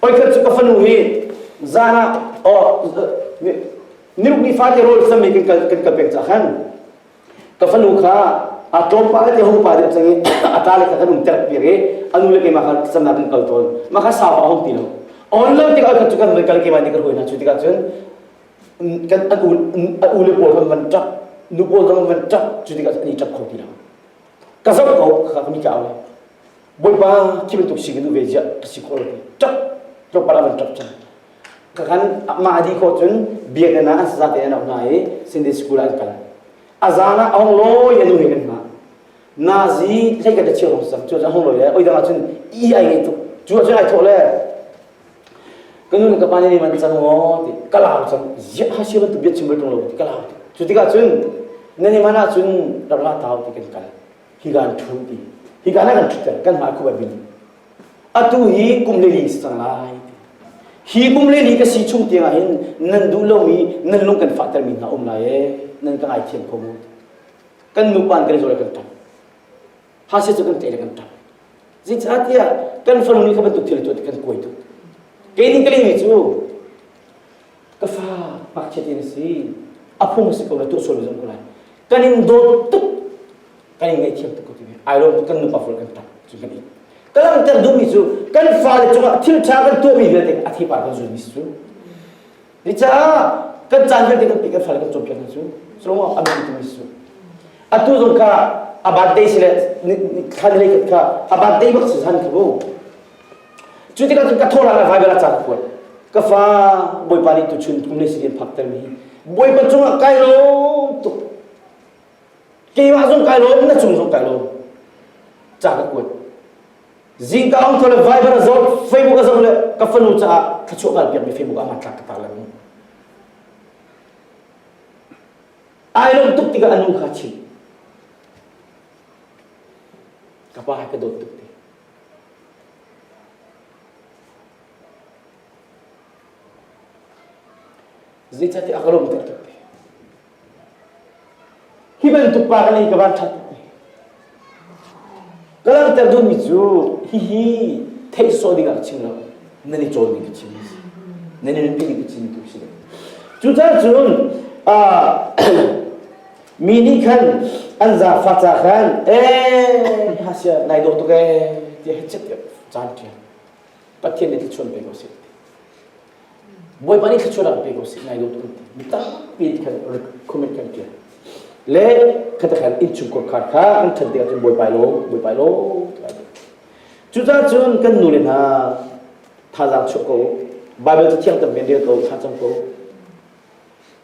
oi khat cu ka fanu hi zan ah oh niruk ni fate rawl sami kan kal kan kal pek ca khan ka fanu kha a tlawmpal te hong pa deuh cang i a ṭa le kha kan um ter piak i a nu le keimah kha samnak kan kal tawn mah kha sau a hong ti lo on lo tikah khat cu kan van kal keimah nih ka hruai hna cu tikah cun kan an u an u le pawl kan van ṭap nu pawl zong van ṭap cu tikah an i ṭap kho ti lo ka zoh ko kha ka mi ka au le bawipa khi bantuk si ka duh ve ziah ka si khawh lo ti ṭap tlawmpal a van ṭap cang ka kan mah di khawh cun biakinn ah an saza te an auh hna i Sunday school ah an kal a zan ah a hong lawi a nu he kan hma nazi hlei kan chia hong sam cu a hong lawi le oi dang ah cun i ai ngei tuk cu ah cun ai thawh le ka nu le ka pa nih man cang maw ti ka lau cang ziah ha sia bantuk bia chim bal tung lo ti ka lau ti cu tikah cun nan i man ah cun rak la tau ti kan kal hi kan thu ti hi kan kan thutter kan hmai khup bin atu hi kum le li si cang lai hi kum le li ka si chung tiang ah hin nan duh lomi nan lung kan fahter mi hna um lai e nan ka ngaithiam kho mu kan nupa kan zawl kan tap ha se cu kan tle le kan tap Zeicahtiah kan fanu nih kha bantuk thil tuah kan kuai tuk. Kei nih ka lehmi cu ka fa ngakchia te na si a phung si ko na tuah sual zong ko lai kan in dawt tuk kan in ngaihthiam tuk ko ti ai lawm tuk kan nupa ful kan tap cu kan i. Ka langhter duhmi cu kan fale cungah thil ṭha kan tuahmi vialte a theipar kan zulmi si cu. Caah kan caan vialte kan pek kan fale kan cawnpiak hna cu. Culawng a biapi timi si cu. Atu zong kha a birthday si le thla ni khat kha a birthday bak si han kha mu. Cu tikah cun ka thawh hlan ah Bible a ca ka kuat. Ka fa Bawipa nih tuchun kum le si an phakter mi Bawipa cungah kai lawm tuk. Keimah zong kai lawm, na cung zong kai lawm. Ca ka kuat. Zingka ong tho le Viber a zoh, Facebook a zoh le ka fanu caah thluachuah kal piakmi Facebook ah hmantlak ka tar lengmang. Ai lawm tuk tikah a nu kha chim. Ka pa he ka dawt tuk ti. Zeicahtiah a ka lawmter tuk ti. Hi bantuk pa ka nei ka van ṭhat tuk ti. Ka langhter duhmi cu hihi theih sawh ding ah ka chim lo. Nan i cawn ding ka chim si. Nan i nunpi ding ka chim tu si. Cucaah cun mi nih khan an zaangfah ca khan ee hasia nai dawh tuk ee tiah hechet tiah caan ṭial. Pathian nih thluachuah pe ko seh. Bawipa nih thluachuah pe ko seh nai dawh tuk ti. Mi tampi khan comment kan ṭial. Le khata khan innchungkhar khar kha an ṭhan tikah cun Bawipa lawm, Bawipa lawm. Cucaah cun kan nu le hna thazaang chuah ko. Bible cathiang tampi rel ko, thlacam ko.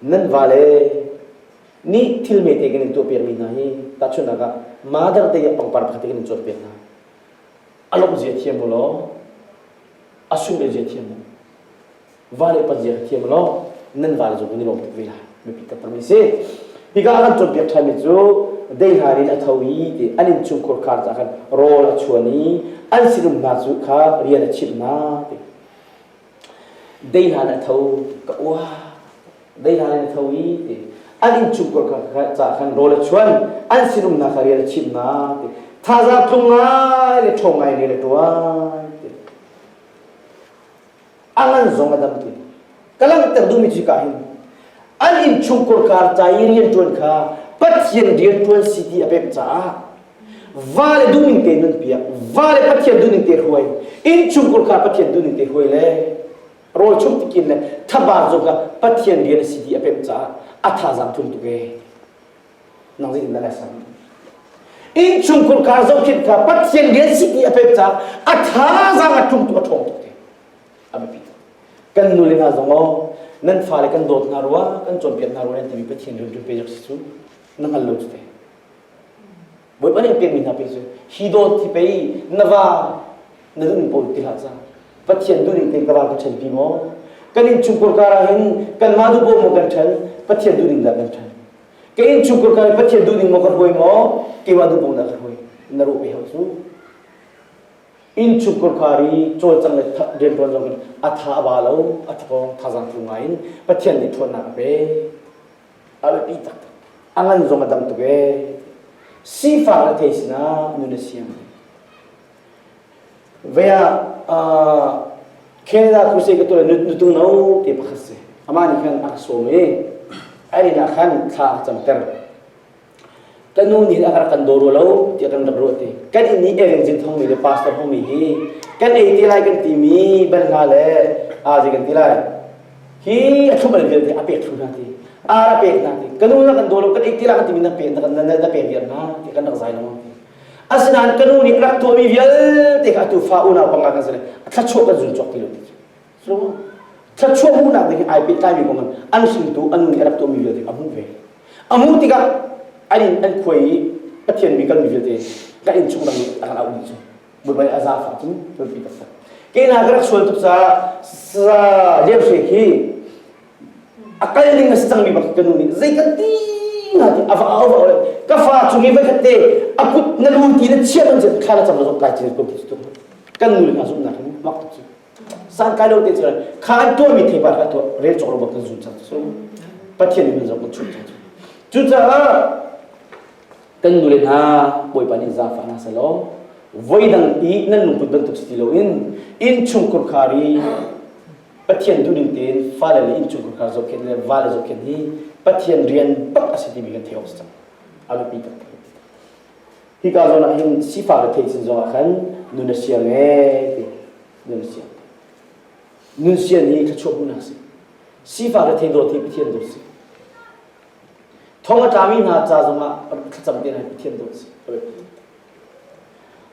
Nan vale nih thil mete kan in tuahpiakmi hna hi tahchunhnak ah Mother Day ah pangpar pakhat kan in cawnpiak hna. A lawmh zia thiam u law, a sunglawi zia thiam u. Vale pat zia thiam u law, nan vale zong kan i lawm tuk ve lai. Biapi taktakmi si. Hika ah kan cawnpiak ṭhanmi cu deihlan in a tho i ti an innchungkhur khar caah khan rawl a chuan i an sinum hna cu kha rian a chimh hna ti. Deihlan a tho ka uah deihlan in a tho i ti an innchungkhur caah khan rawl a chuan an sinum hna kha rian a chimh hna ti thazaang tlung ngai le ṭhawng ngai rian a ṭuan ti a ngan zong a dam ti ka langhter duhmi cu ka hin an innchungkhur kar ca i rianṭuan kha Pathian rianṭuan si ti a pek caah va le duhning te nunpiak va le Pathian duhning te hruai innchungkhur kha Pathian duhning te hruai le rawl chung tikin le thabar zong kha Pathian rian a si ti a pemh caah a thazaang tlung tuk ee nang zeitin dah na sam innchungkhur kha zohkhenh kha Pathian rian si ti a pemh caah a thazaang a tlung tuk a ṭhawng tuk te a biapi tuk kan nu le hna zong aw nan fale kan dawt hna rua kan cawnpiak hna rua nan timi Pathian rian ṭuan pe si cu na hngal lo cu te Bawipa nih pekmi hna pek cu hi dawt hi pei na va na duhning paoh ti hlah ca Pathian duhning tein ka va ka ṭhenpi maw kan innchungkhur kar ah hin kanmah duh paoh maw kan ṭhen Pathian duhning dah kan ṭhen ka innchungkhur kar Pathian duhning maw ka hruai maw keimah duh paoh dah ka hruai na ruah pe hau cu innchungkhur kar i cawlcang le rianṭuan zong in a tha a ba lo a thawng thazaang tlu ngai in Pathian nih ṭhawnnak a pek a biapi taktak a ngan zong a dam tuk ee sifak le thei sinah nun a siam vea Canada crusade ka tuah nutung no te pakhat si amah nih khan a ka sawm i a inn ah khan thla a camter Ka nu nih a rak kan daw rua lo tiah kan rak ruah ti. Kan inn i evangelist hongmi le pastor hongmi hi kan ei ti lai kan timi banhla le aa zei kan ti lai. Hi a thlum al vialte a pek thlu hna ti. Ar a pek hna ti. Ka nu na kan daw lo kan ei ti lai kan timi na pek na na na pek viar hna ti kan rak zai lengmang ti. Asinain ka nu nih rak tuahmi vialte kha atu fa unau panga kan si le thluachuah kan zun cawk ti lo ti. So thluachuah hmuhnak ding ai pehtlaimi kong an hringtu an nu nih a rak tuahmi vialte a hmuh ve. A hmuh tikah an in an khuai i Pathian mi kalmi vialte kan inn chung dang nih a kan auh dih cu. Bawipa nih a zaangfah cun tlunpi taktak. Kei hna ka rak sual tuk caah sa Lian Hre khi a kal ding a si cangmi bak ka nu nih zei kan ti nga ti a va au va au ka fa chung i voikhat te a kut na lu ti na chiah man cun thla na cam zong kai chin ko ti tu kan nu le hna zumhnak hin mak tuk cu Sankai lo te cu kha an tuahmi theipar kha tuah rel cawk lo bak kan zun cang cu Pathian nih zong kan chuh cang cu cucaah kan nu le hna Bawipa nih zaangfah hna selaw voidang i nan lungput bantuk si ti loin innchungkhur khar i Pathian duhning tein fale le innchungkhur khar zohkhenh le vale zohkhenh hi Pathian rian bak a si timi kan theih awk si cang a biapi taktak. Hika zawn ah hin sifak rethei chin zong ah khan nun a siang ee ti nun a siang. Nun sian hi thluachuah hmuhnak si. Sifak rethei dawt hi Pathian dawt si. Thong a tlami hna ca zongah thlacam te hna hi Pathian dawt si.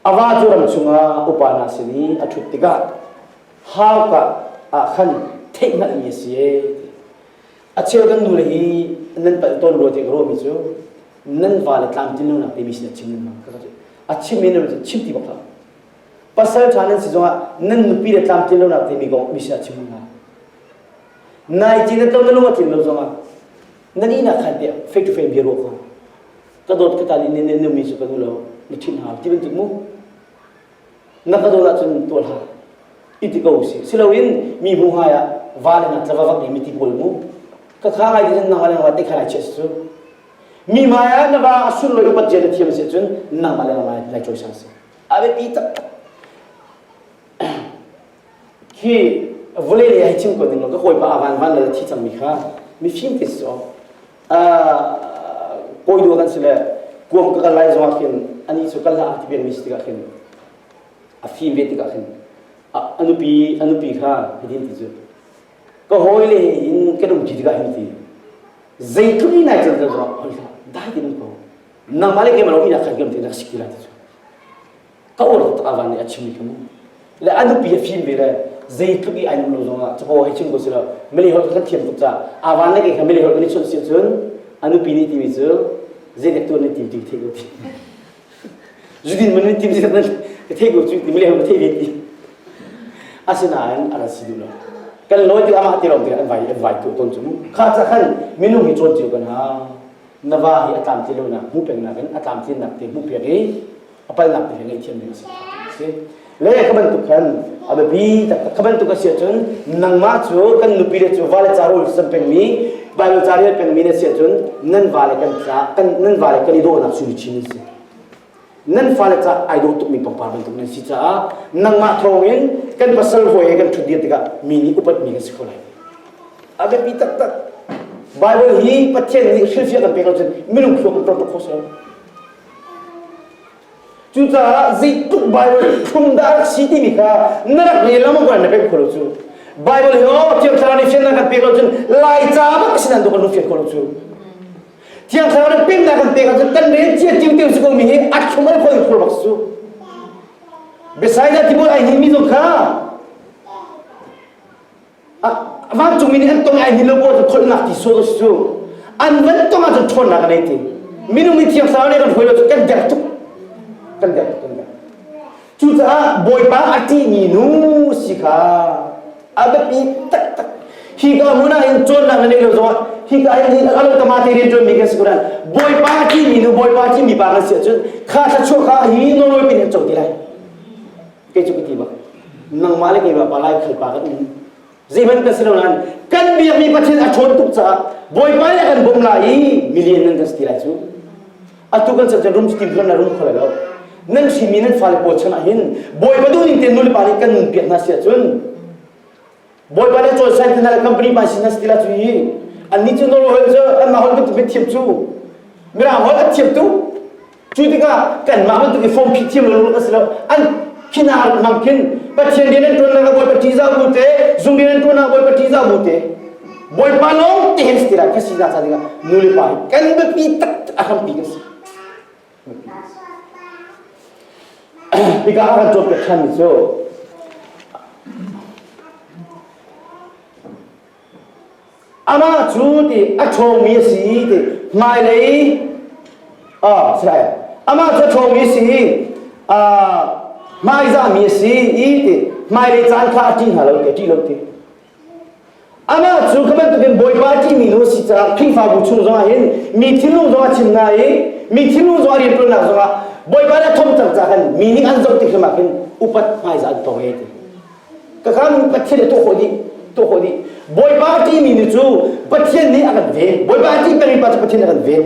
A va cu ram chungah upa hna sin i a ṭhut tikah hauka ah khan theihhngalhmi a si ee ti. A cheu kan nule hi nan palh tawn rua ti ka ruahmi cu nan vale tlamtlin lonak timi sin a chim nan hmang. A chim in nan chim ti bak hlah. Pasal ṭha nan si zongah nan nupi le tlamtlin lonak timi kong mi sin a chim hna. Nai ti na to na lung a tlin lo zongah nan ihnak khan tiah face to face bia ruah ko. Ka dawt ka tal in nan numi cu ka duh lo na ṭhit hna ti bantuk mu. Na ka dawt ahcun tuah hlah. I ti ko si. Siloin mi hmu hai ah va le nak tlava vak mi ti pawl mu. Ka kha ngai ti cun nangmah le nangmah te kha lai chiah si cu. Mi hmai ah na va a sunlawi upat zia na thiam si ahcun nangmah le nangmah lai cawisang si. A biapi taktak. Khi vawlei lei hei chim ko ning law ka kawipa a van van le thi cangmi kha mifim te si kawi dua kan si le kuam ka kal lai zongah khin ani cu kal hlah ti pengmi si tikah khin a fim ve tikah khin a nupi a nupi kha hitin ti cu ka hawi le in kan um ti tikah hin ti zeitluk in nai cang zong hoi hlah dai tin ko nangmah le keimah lo ina khan kan ti nak si ti lai ti cu ka uar taktak a van nih a chimmi kha mu le a nupi a fim ve le zeitluk i ai nuam lo zongah capo hei chim ko si lo Malay holh kan thiam tuk caah a van le kei kha Malay holh kan i chawnh si ahcun a nupi nih timi cu zeidek tuan nih tim ti thei ko ti zudin man nih tim si nan ka thei ko cu ti Malay holh ka thei ve ti asinain a rak si duh lo kan lawi tik amah ti lawng ti an vai an vai tu tawn cu mu kha ca khan minung hi cawn cio kan ha na va hi a tlam ti lo nak hmu peng nak in a tlam tin nak te hmu piak i a palnak ti he ngaihthiam ding a si si le ka bantuk khan a biapi taktak ka bantuk a si ahcun nangmah cu kan nupi le cu vale ca rawl sam pengmi Bible ca rel pengmi na si ahcun nan vale kan ca kan nan vale kan i dawhnak sui chin si nan fale ca ai dawh tukmi pangpar bantuk nan si caah nangmah thawngin kan pasal hawi he kan ṭhut dir tikah mi nih upatmi kan si kho lai a biapi taktak Bible hi Pathian nih hrilhfiah kan pek lo cun minung thluak kan ṭong tuk kho si lo Cucaah zeitluk Bible thlum dah rak si timi kha na rak rel lengmang ko na pek kho lo cu. Bible hi aw Thiang Thlarau nih fiannak kan pek lo cun Laica bak si nan kan fian kho lo cu. Thiang Thlarau nih pemnak kan pek ahcun kan rel cia tiu tiu si ko mi hi a thlum al kho in khur bak su. Bethsaida tibul ai hnin mi zong kha vancungmi nih an tong ai hnin lo pawl cu kholhnak ti sawh si cu an van tong ahcun ṭhawnnak an ei ti minung nih thiang thlarau nih kan hruai lo cu kan der tuk kan der tuk kan der cucaah bawipa a ṭihmi nu si kha a biapi taktak hi ka hmun ah hin cawnnak na neih lo zongah hi ka hin a lo tama te rian ṭuanmi kan si ko nain bawipa a ṭihmi nu bawipa a ṭihmi pa kan si ahcun kha thluachuah kha hi nawlnawi pin an co ti lai kei cu ka ti bak nangmah le keimah pa lai khal pa kan um zeihmanh kan si lo nain kan biakmi Pathian a ṭhawn tuk caah Bawipa nih a kan bawmh lai i million nan kan si ti lai cu atu kan chan cun rum tim na rum kho lai lo nan hrinmi nan fale pawl chan ah hin Bawipa duh ning te nu le pa nih kan nun piak hna si ahcun Bawipa nih cawn sai tina le company pa sin na si ti la cu hi annih cu nawl holh cu anmah holh bantuk thiam cu mirang holh an thiam tu cu tikah kanmah bantuk i form phih thiam lo a si lo an khinar mang khin Pathian rian an ṭuannak ah Bawipa ṭihzah bu te zung rian an ṭuannak Bawipa ṭihzah bu te Bawipa lawng te hin si ti lai kha si na ca dingah nu le pa hi kan biapi taktak a hrampi kan si Hika ah kan cawnpiak ṭhanmi cu amah cu ti a ṭhawngmi a si ti hmailei ah si amah cu a ṭhawngmi a si i hmaizahmi a si i ti hmailei caan kha a ṭih hna lo ti a ṭih lo ti Amah cu kha bantukin Bawipa ṭihmi nu a si caah Khrihfabu chung zongah hin mi thinlung zong a chim hna i mi thinlung zong a rianṭuannak zongah Bawipa nih a thom cang caah khan mi nih an zoh tik hrim ah khin upat hmaizah an tong e ti. Ka kha Pathian nih tuah khawh dih, tuah khawh dih. Bawipa a ṭihmi nu cu Pathian nih a kan ven. Bawipa a ṭih pengmi pa cu Pathian nih a kan ven.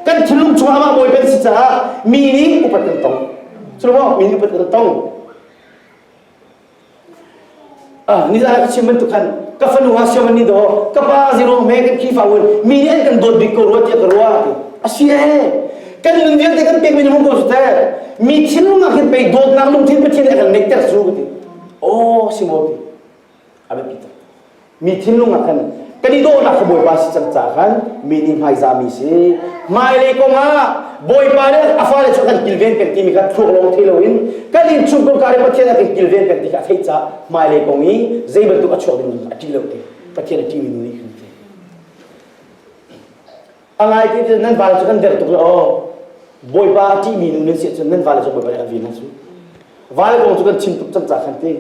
Kan thinlung chungah amah Bawipa si caah mi nih upat kan tong. Cu mi nih upat kan tong. Ah, nizan ka chim bantuk khan ka fanu ha siam ni do ka pa zero me kan Khrihfa un mi nih an kan dawt bik ko rua tiah ka ruah ti a si e kan nun vialte kan pek mi na hmu ko su te. Mi thinlung ah khin pei dawtnak lungthin Pathian nih a kan ngeihter cu ka ti. Aw si maw ti. A biapi tuk. Mi thinlung ah khan kan i dawhnak kha Bawipa si cang caah khan mi nih hmaizahmi si. Hmailei kong ah Bawipa le a fale cu kan kilven peng timi kha thluak lawng thei loin kan innchungkhar ka le Pathian a kan kilven peng ti kha a theih caah hmailei kong i zei bantuk a chuak ding a ṭih lo ti. Pathian a ṭihmi nu nih khan ti. A ngai ti ti nan vale cu kan der tuk le aw. Bawipa a ṭihmi nu nan si ahcun nan vale cu Bawipa nih an vin hna cu. Vale kong cu kan chim tuk cang ca khan ti.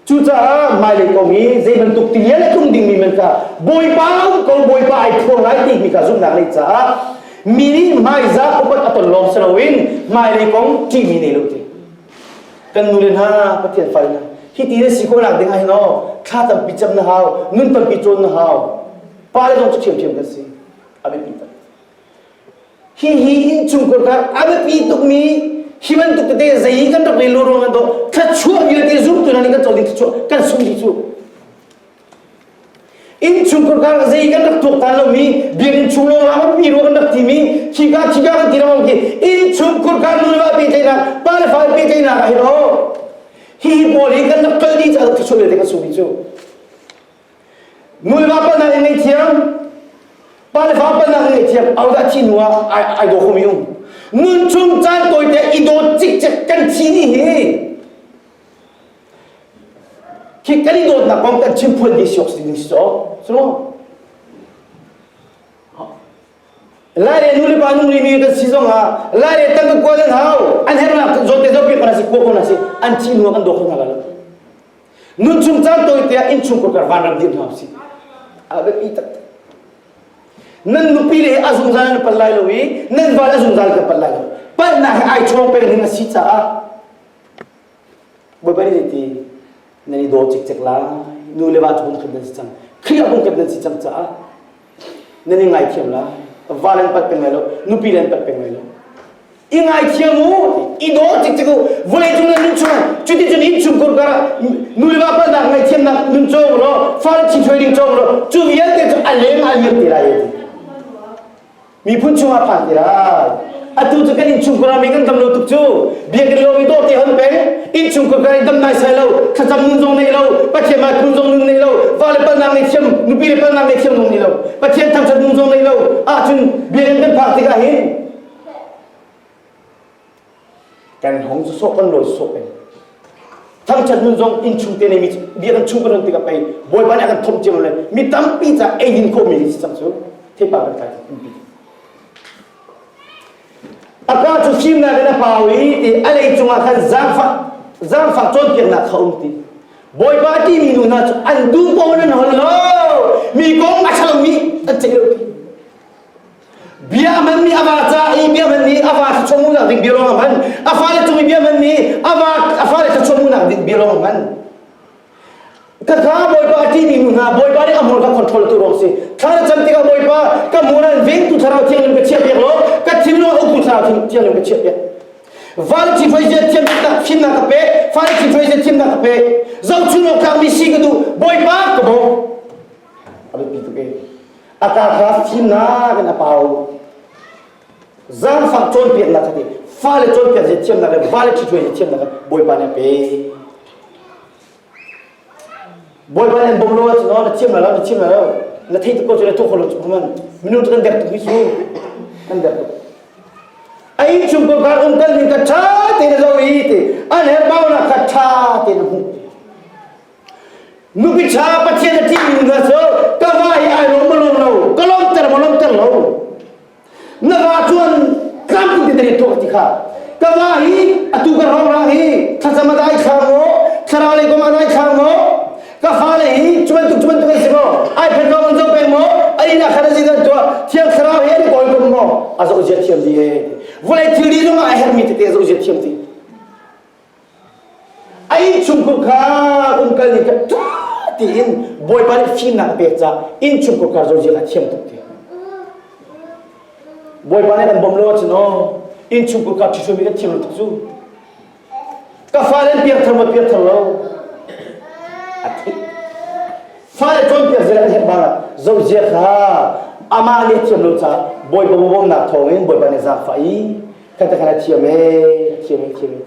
Cucaah hmailei kong i zei bantuk tilian a tlung dingmi man kha Bawipa um ko Bawipa ai phuang lai timi kha zumhnak nei caah mi nih hmaizah upat a ton lawng si loin hmailei kong ṭihmi nei lo ti. Kan nu le hna Pathian fale hna hi ti na si khawhnak ding ah hin aw thla tampi cam na hau nun tampi cawn na hau pale zong cu ṭhiamṭhiam kan si a biapi tak hi hi innchungkhar kha a biapi tukmi hi bantuk tete zei kan rak rel lo ruang an do thluachuah vialte zumtu hna nih kan co ding thluachuah kan sung dih cu innchungkhar kha zei kan rak tuaktan lomi biakinn chung lawng ah mi ruang kan rak timi khika khika kan ti lengmang khi innchungkhar kha nu le va pehtlaihnak pa le fa pehtlaihnak ah hin aw hi hi pawl hi kan rak kal dih caah thluachuah vialte kan sung dih cu Nu le va palnak in ngaihthiam, pa le fa palnak in ngaihthiam, ahodah thi hnu ah ai, ai daw khomi um. Nun chung caan tawite i dawt cikcek kan thi ni hi khi kan i dawtnak kong kan chim phuan dih siok si ding si caw. So, Lai le nu le pa nung rimi kan si zong ah lai le tangka kual an hau an hernak zawn te zawn piak na si kuak ko na si an thi hnu ah kan daw kho hna lai lo Nun chung caan tawi te ah innchungkhar kar vanram dir hna usih. A biapi taktak. Nan nupi le a zungzal nan pal lai lo i nan val a zungzal kan pal lai lo. Palhnak he ai chawng peng ding a si caah Bawipa nih ti nan i daw cikcek lai. Nu le va cu bungkhat nan si cang. Khrih ah bungkhat nan si cang caah nan i ngaithiam lai. Va nan palh peng lai lo, nupi nan palh peng lai lo. I ngaithiam u i daw cikcek u vawlei cung nan nun chung cuti cun innchungkhar kar ah nu le va palhnak ngaihthiamnak nun cawng law fale thithuai ding cawng law cu vialte cu a leng a liam te lai ti miphun chungah phan te lai atu cu kan innchungkhar ah mi kan dam lo tuk cu biakinn lawng i dawh te hon peng innchungkhar kan i dam nai sai lo thlacam nun zong nei lo pathian mai phun zong nun nei lo fale palhnak nei thiam nupi le palhnak nei thiam zong nei lo pathian thangthat nun zong nei lo ahcun biakinn kan phak tikah hin Kan hong cu sawh kan lawi sawh peng. Thangṭhat nun zong innchung te nei mi bia kan chung kan hun tikah pei Bawipa nih a kan thomh cio le mi tampi ca eidin khawhmi hi si cang cu thepa kan tlai tampi. A ka cu fimnak in a pau i ti a lei cungah khan zaangfah zaangfah cawnpiaknak kha um ti. Bawipa timi nu hna cu an duh paoh in an hol lo. Mi kong a ṭhalomi an ceih lo ti. Bia a hmanmi a va ca i bia hmanmi a va thluachuah ding bia lawng a hman. A fale cung i bia hmanmi a va a fale thluachuah ding bia lawng a hman. Khakha Bawipa a ṭihmi nu hna Bawipa nih a hmur kha control tu ruang si. Thla na cam tikah Bawipa ka hmur an vengtu thlarau thianghlim ka chiah piak law ka thinlung a uktu thlarau thianghlim ka chiah piak. Vale thi zia thiamnak fimnak ka pe, fale thi zia thiamnak ka pe. Zohchun awk tlakmi si ka duh, Bawipa ka bawm. A biapi tuk e. A ka kha fimnak in a pau. Zaangfak cawnpiaknak kha ti fale cawnpiak zia thiamnak le vale ṭhithruai zia thiamnak kha Bawipa nih a pe. Bawipa nih an bawm lo ahcun na thiam lai lo, na thiam lai lo. Na thei tuk ko cu na tuah kho lo cu man. Minung cu kan der tuk hi cu. Kan der tuk. A innchung ko kar um kal ning ka ṭha tein a zoh i ti an herhbaunak kha ṭha tein a hmuh. Nupi ṭha Pathian a ṭihmi hna cu ka va hi ai lawm maw lawm lo, ka lawmter maw lawmter lo. Na va chuan tlamtling te tuah ti kha. Ka va hi atu ka rongrang hi thlacam a dai thla maw, thlarau lei kong a dai thla maw, ka fale hi cu bantuk cu bantuk an si maw, iPad lawng an zoh peng maw, an inn ah khan a zin an tuah, thiang thlarau he an kawl kum maw, a zoh zia thiam dih ee. Vawlei thil dih zong ah a herhmi tete a zoh zia thiam ti. A innchungkhur kha umkal ning kha ṭha tiin Bawipa nih fimnak a pek caah innchungkhur kha zohzia kha thiam tuk ti. Bawipa nih kan bawmh lo ahcun aw innchungkhur kha ṭhihruaimi kan thiam lo tuk cu. Ka fale an piangthar maw piangthar lo? A theih. Fale cawnpiak zia an herh bang ah zohzia kha amah nih a thiam lo caah Bawipa bawmhnak thawngin Bawipa nih zaangfah i. Kha te khan a thiam ee, a thiam ee, thiam ee.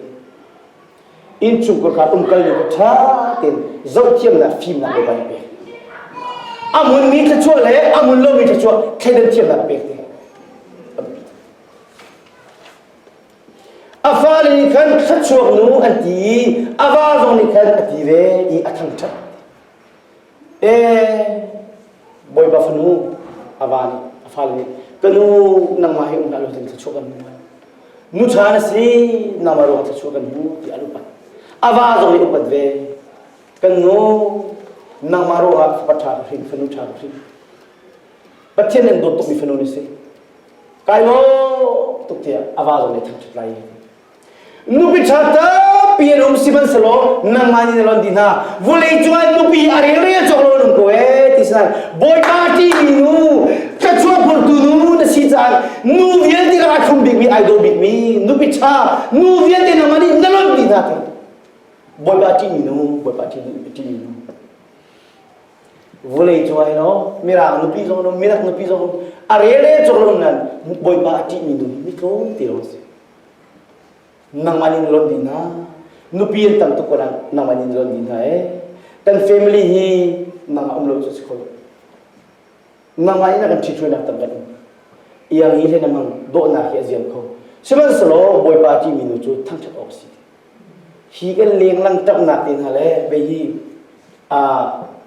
Innchungkhar kha umkal ning kha ṭha tein zohthiamnak fimnak Bawipa nih a pek. A hmunmi thluachuah le a hmun lomi thluachuah thleidan thiamnak a pek te. A fale nih khan thluachuak nu an ti i a va zong nih khan a ti ve i a thangṭhat. Ee, Bawipa fanu a va nih a fale nih ka nu nangmah hi um hlah law thluachuah kan hmu nu ṭha na si nangmah ruangah thluachuah kan hmu tiah an upat. A va zong nih upat ve. Kan nu nangmah ruangah fapa ṭha ka hrin fanu ṭha ka hrin. Pathian nan dawt tukmi fanu na si. Kai lawm tuk tiah a va zong nih thangṭhat lai. Nupi ṭha tampi an um sihmanhsehlaw nangmah nih na lon dih hna. Vawlei cungah nupi a relrel cawk lo an um ko ee ti sinan Bawipa ṭihmi nu, thluachuah phurtu nu na si caah nu vialte lakah a thlum bikmi, ai dawh bikmi nupi ṭha nu vialte nangmah nih na lon dih hna ti. Bawipa ṭihmi nu, Bawipa ṭihmi nu. Vawlei cungah hin mirang nupi zong um, minak nupi zong um, a relrel cawk lo um nain Bawipa a ṭihmi nu hi mi tlawm te lawng si. Nangmah nih na lonh dih hna. Nupi an tam tuk ko nain nangmah nih na lonh dih hna ee. Kan family hi nangmah um lo cu si kho lo. Nangmah in a kan ṭhithruainak tam kan um. Iang hi hlen amang dawhnak hi a ziam kho. Sihmanhsehlaw Bawipa a ṭihmi nu cu thangṭhat awk a si. Hi kan lenglang ṭapnak te hna le vei hi a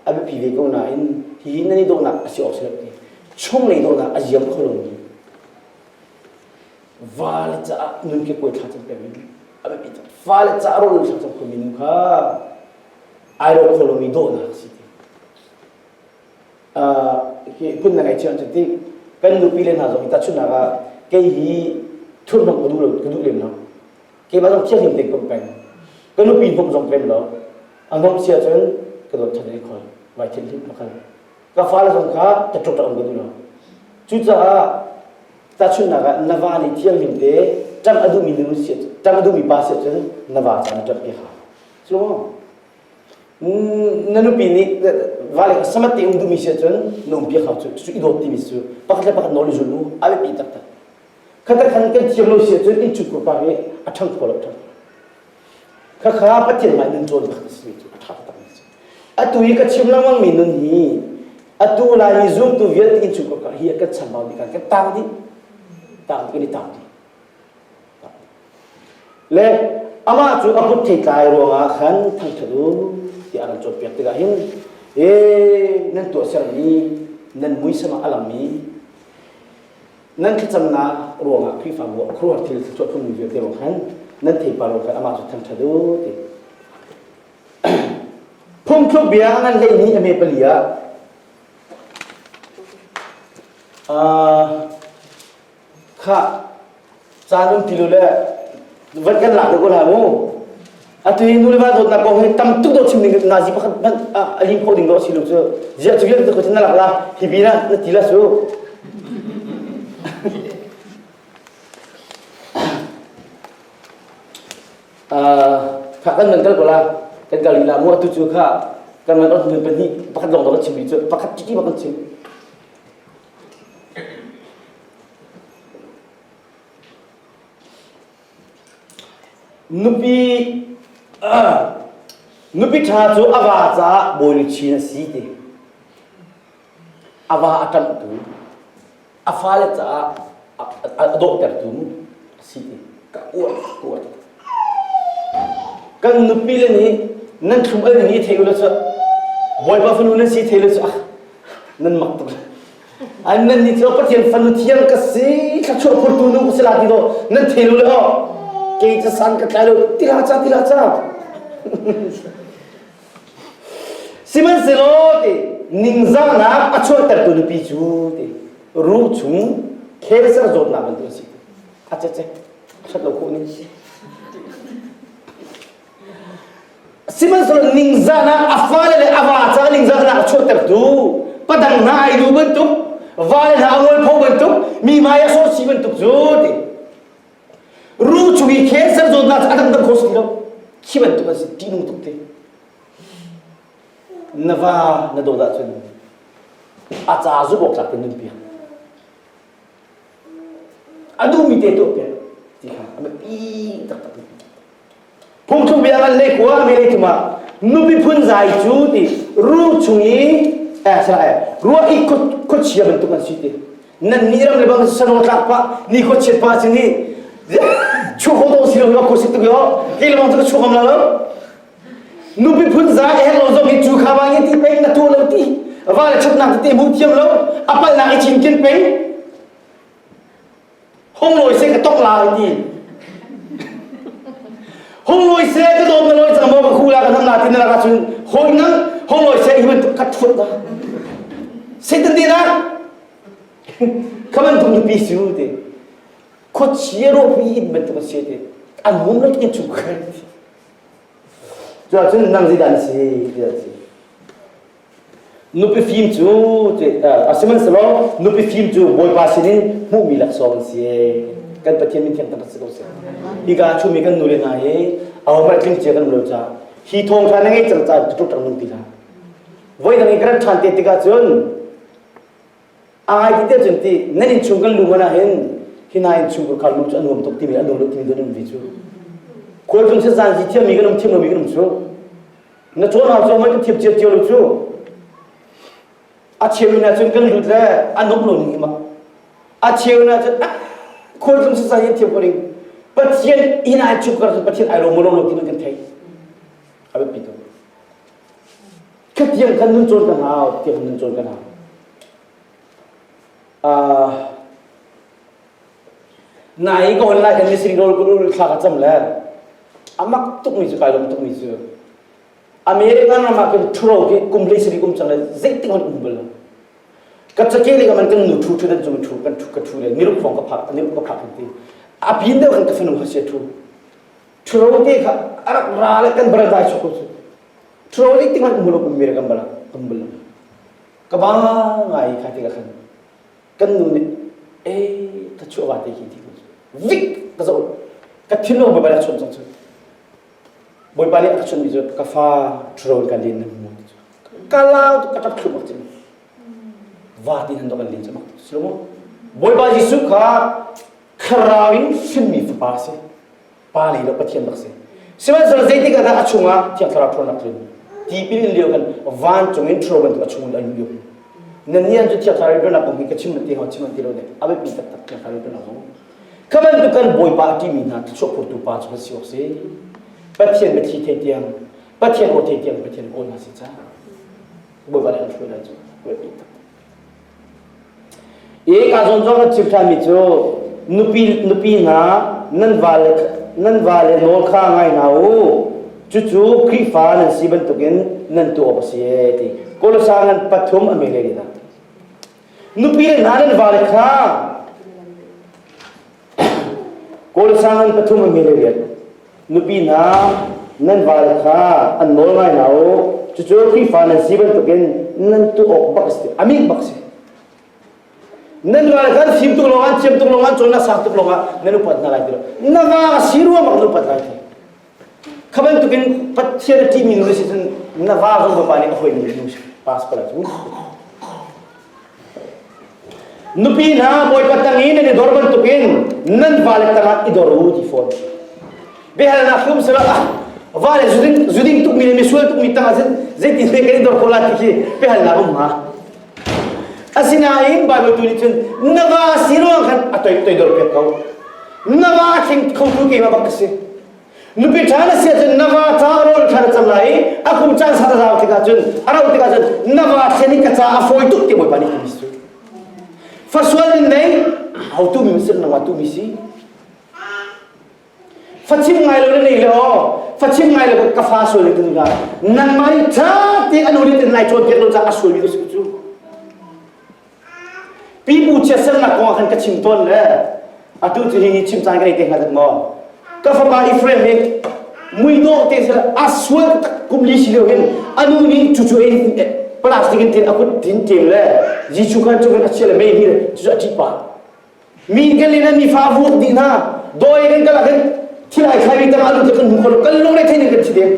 biapi ve ko nain hi nan i dawhnak a si awk si lo ti. Chunglei dawhnak a ziam kho lomi vale caah nun ke kuai thla cam peng in a biapi tuk. Fale caah rawl thla cam khomi nu kha ai rawk kho lomi dawhnak si ti. Hi phun na ngei chiang cu ti kan nupi le hna zong hi tahchunhnak ah kei hi thurhnawmh ka duh lo ka duh lem lo. Keimah zong thianghlim tein ka um peng. Ka nupi hnawm zong ka rem lo. A hnawm si ahcun ka dawt ṭhan i khol vai thinhlim pakhat. Ka fale zong kha taṭuk ṭak um ka duh lo. Cucaah tahchunhnak ah na va nih thianghlim te ṭamh a duhmi nu si ṭamh a duhmi pa si ahcun na va caah na ṭamh piak hau. Cu na nupi nih vale kha samat te um duhmi si ahcun na um piak hau cu. Cucu i dawt timi cu pakhat le pakhat nawl i zul u a biapi taktak. Khatak khan kan thiam lo si ahcun innchungkhar pa hi a ṭhang kho lo ṭhang. Khakha Pathian hmai nun cawn pakhat a simi cu a ṭha takmi a si. Atu i ka chim lengmang mi nun hi atu Laimi zumtu vialte innchungkhar ka hi kan chambau dih kan kan tang dih. Tang kan i tang dih. Le amah cu a kut theitlai ruangah khan thangṭhat u tiah a kan cawnpiak tikah hin ee nan tuahsermi nan muisam ah a langmi Nan thlacamnak ruangah Khrihfabu ah khuaruahhar thil thluachuah tlungmi vialte ruang khan nan theipar ruang khan amah cu thangṭhat u ti. Phungthluk bia ngan 12 a me pali ah kha caan um ti lo le van kan lak deuh ko hlah mu. Atu hi nu le va dawtnak kong hi tam tuk dawh chim ding nazi pakhat hmanh a lim khawh ding dawh si lo cu. Ziah cu vialte ko na lak la hi bi na na ti la su. Kha kan man kal ko la kan kal la mu atu cu kha kan man on pahnih pakhat lawng dawh chim mi cu pakhat chiti bak kan chim. Nupi nupi ṭha cu a va caah bawi luchin a si ti. A va a ṭamhtu, a fale caah a dawhtertu a si ti. Ka uar, ka uar. Kan nupi le nih nan thlum al ning i thei u law cu Bawipa fanu nan si thei lo cu ah nan mak tuk. An nan nih cu Pathian fanu thiang ka si thluachuah phurtu nu ka si la ti do nan thei lo le aw kei ca san ka tlai lo tila ca tila ca sihmanhsehlaw ti ningzahnak a chuahtertu nupi cu ti ruh chung cancer zawtnak bantuk a si a ce ce a ṭhat lo khawh ning Sihmanhsehlaw ningzahnak a fale le a va caah ningzahnak a chuahtertu padang hna ai duh bantuk vale hna a ngolpho bantuk mi hmai a sawh si bantuk cu ti ruh chung i cancer zawtnak cu a dangdang kho si lo khi bantuk an si ṭihnung tuk te na va na dawt ahcun a ca zumh awk tlak in nun piak a duhmi te tuah piak ti. Ti kha a biapi taktak. Phungthluk bia ngan le kua mi le thum ah nupi phun zai cu ti ru chung i eh sala eh ruah i khuachia bantuk an si ti. Nan ni ram le bang sano tlak pa ni khuachiat pa sin hi chu kho to si lo ko si tu yo ke le bang chu chu kam la lo. Nupi phun zai a herh lo zong hi cu kha ba ngi ti peng na tu lo ti va le thatnak te mu thiam lo a palnak i chin kin peng Hung lawi se ka tok la ti. Hung lawi se ka dawm na lawi cang maw ka khu la ka nam la ti na lak ahcun hawi nang hung lawi se hi bantuk ka thuat da. Satan ti na kha bantuk nupi su ti. Khuachia rawpi in bantuk a si ti. An mum lo in chung khan. Cuahcun nang zeidah na si ti si. Nupi fim cu sihmanhsehlaw nupi fim cu Bawipa sinin hmuhmi laksawng an si. Kan Pathian min thiang tak si ko seh. Hika chumi kan nule hna hi ahohmanh tling cia kan um lo caah hi thawngṭha na ngei cang caah tuk ṭang nung ti hlah. Voi dang i kan ṭhan te tikah cun ai ti te cun ti nan inn chung kan lu man ah hin hi na inn chung kha lu cu a nuam tuk timi a nuam lo timi kan um ve cu. Khualtlung si zan si thiammi kan um thiam lomi kan um cu. Na cawn hau cu kan thiam cio cio lo cu. A cheu in ahcun kan lut le a nuam lo ning ma. A cheu in ahcun khualtlung sasa hi thiam ko ding. Pathian inn ai chup kar Pathian ai lo mo lo ti kan thei. A biapi tuk. Khatiang kan nun cawn kan hau, tiang nun cawn kan hau. Uh, nai ka hon lai kan mising rol ko thla ka cam le amak tuk mi cu kai lom tuk mi cu American ram ah khin thuro khi kum hlei sari kum cang le zeitik hon um bal lo ka cake le ka man kan nu thu thu dan cung thu kan thu ka thu le niruk phong ka phak niruk ka phak ti a pin deuh kan ka fanu ha sia thu thuro te kha arak ra le kan baradai chok ko cu thuro zeitik hon um lo kum American bala um bal ka ba ngai kha ti ka khan kan nu nih e ka chuah va te hi ti ko vik ka zoh ka thinlung bawipa nih a chawnh cang cu bawipa nih a ka chawnhmi cu ka fa ṭhuro kan len nan hmu ti cu ka lau tuk ka ṭap thlu bak cim va ti han kan len cu mak si lo maw bawipa Jesuh kha thlarau in hrinmi fapa a si Pa lei lo Pathian bak si. Sihmanhsehlaw zeitik ah dah a chungah Thiang Thlarau ṭhawnnak tlun? Tipil in lio kan vancung in ṭhuro bantuk a chung in a luh lio. Nan nih an cu Thiang Thlarau ṭhawnnak kong hi ka chim ti hau chim ti lo dek. A biapi taktak Thiang Thlarau ṭhawnnak zong. Kha bantuk kan Bawipa a ṭihmi hna thluachuah phurtu pa cu kan si awk si. Pathian biathli thei tiang, Pathian aw thei tiang Pathian kawl hna si ca. Bawipa nih an hruai lai cu biapi taktak. I ka zawn zong kan chim ṭhanmi cu nupi nupi hna nan vale nan vale nawl kha ngai hna u. Cucu Khrihfa nan si bantukin nan tuah awk a si e ti. Kolosa ngan pathum a mei le hna. Nupi le hna nan vale kha Kolosa ngan pathum a mei le riat. Nupi hna nan vale kha an nawl ngai hna u. Cucu Khrihfa nan si bantukin nan tuah awk bak a si. A mik bak a si. Nan vale kha an fim tuk lawng an thiam tuk lawng an cawn a sang tuk lawng ah nan upat hna lai ti lo. Na va a si ruang bak nan upat lai ti. Kha bantukin Pathian a ṭihmi nu na si cun na va zong Bawipa nih a hawi nu si pass ko lai cu. Nupi hna Bawipa tang i nan i dor bantukin nan vale tangah i dor u ti fawn. Biahalnak hlum sila ah vale zuding zuding tukmi le misual tukmi tangah cun zeitin kan i dor ko la ti khi biahalnak um hnga. Asinain Bible tu nih cun na va si ruang khan a toi toidor piak ko. Na va thleng khotu keimah bak ka si. Nupi ṭha na si ahcun na va ca rawl ṭha na cam lai i a kum caan sa rau tikah cun a rauh tikah cun na va thlen i ka ca a fawi tuk ti Bawipa nih timi si. Fasual nin nei hotu mi si nangmah tu mi si. Fachim ngai lo na nei le aw fachim ngai lo ka fa sual ni tu na nangmah nih ṭha te anu nih tin lai cawnpiak lo ca a sual mi ka si cu. Pipu chiatsernak kong ah khan ka chim tawn le atu cu hi chim caan ka nei te hnga dak maw? Ka fapa Ephraim hi muidawh te sila a sual tak kum li si lio hin anu nih cucu in plastic in tin a kut tin ṭem le Jesuh khan cu kan a chia le mei hi le cucu a ṭih pah. Mi kan len mi fa vuak dih hna dawi kan kal ah khan thil ai thlai mi tang ah lut kan hmu kho lo kan lungre thei ning kan thi deng.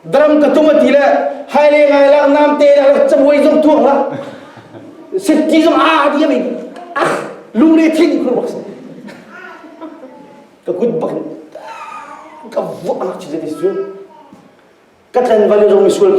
Dram ka tum a ti le hai le ngai la nam te la cabuai zong tuak la sitki zong a di ami ah lungre thei ning khur bak si. Ka kut bak in ka vuak nak chi ti cu. Ka tlen vali zong misual.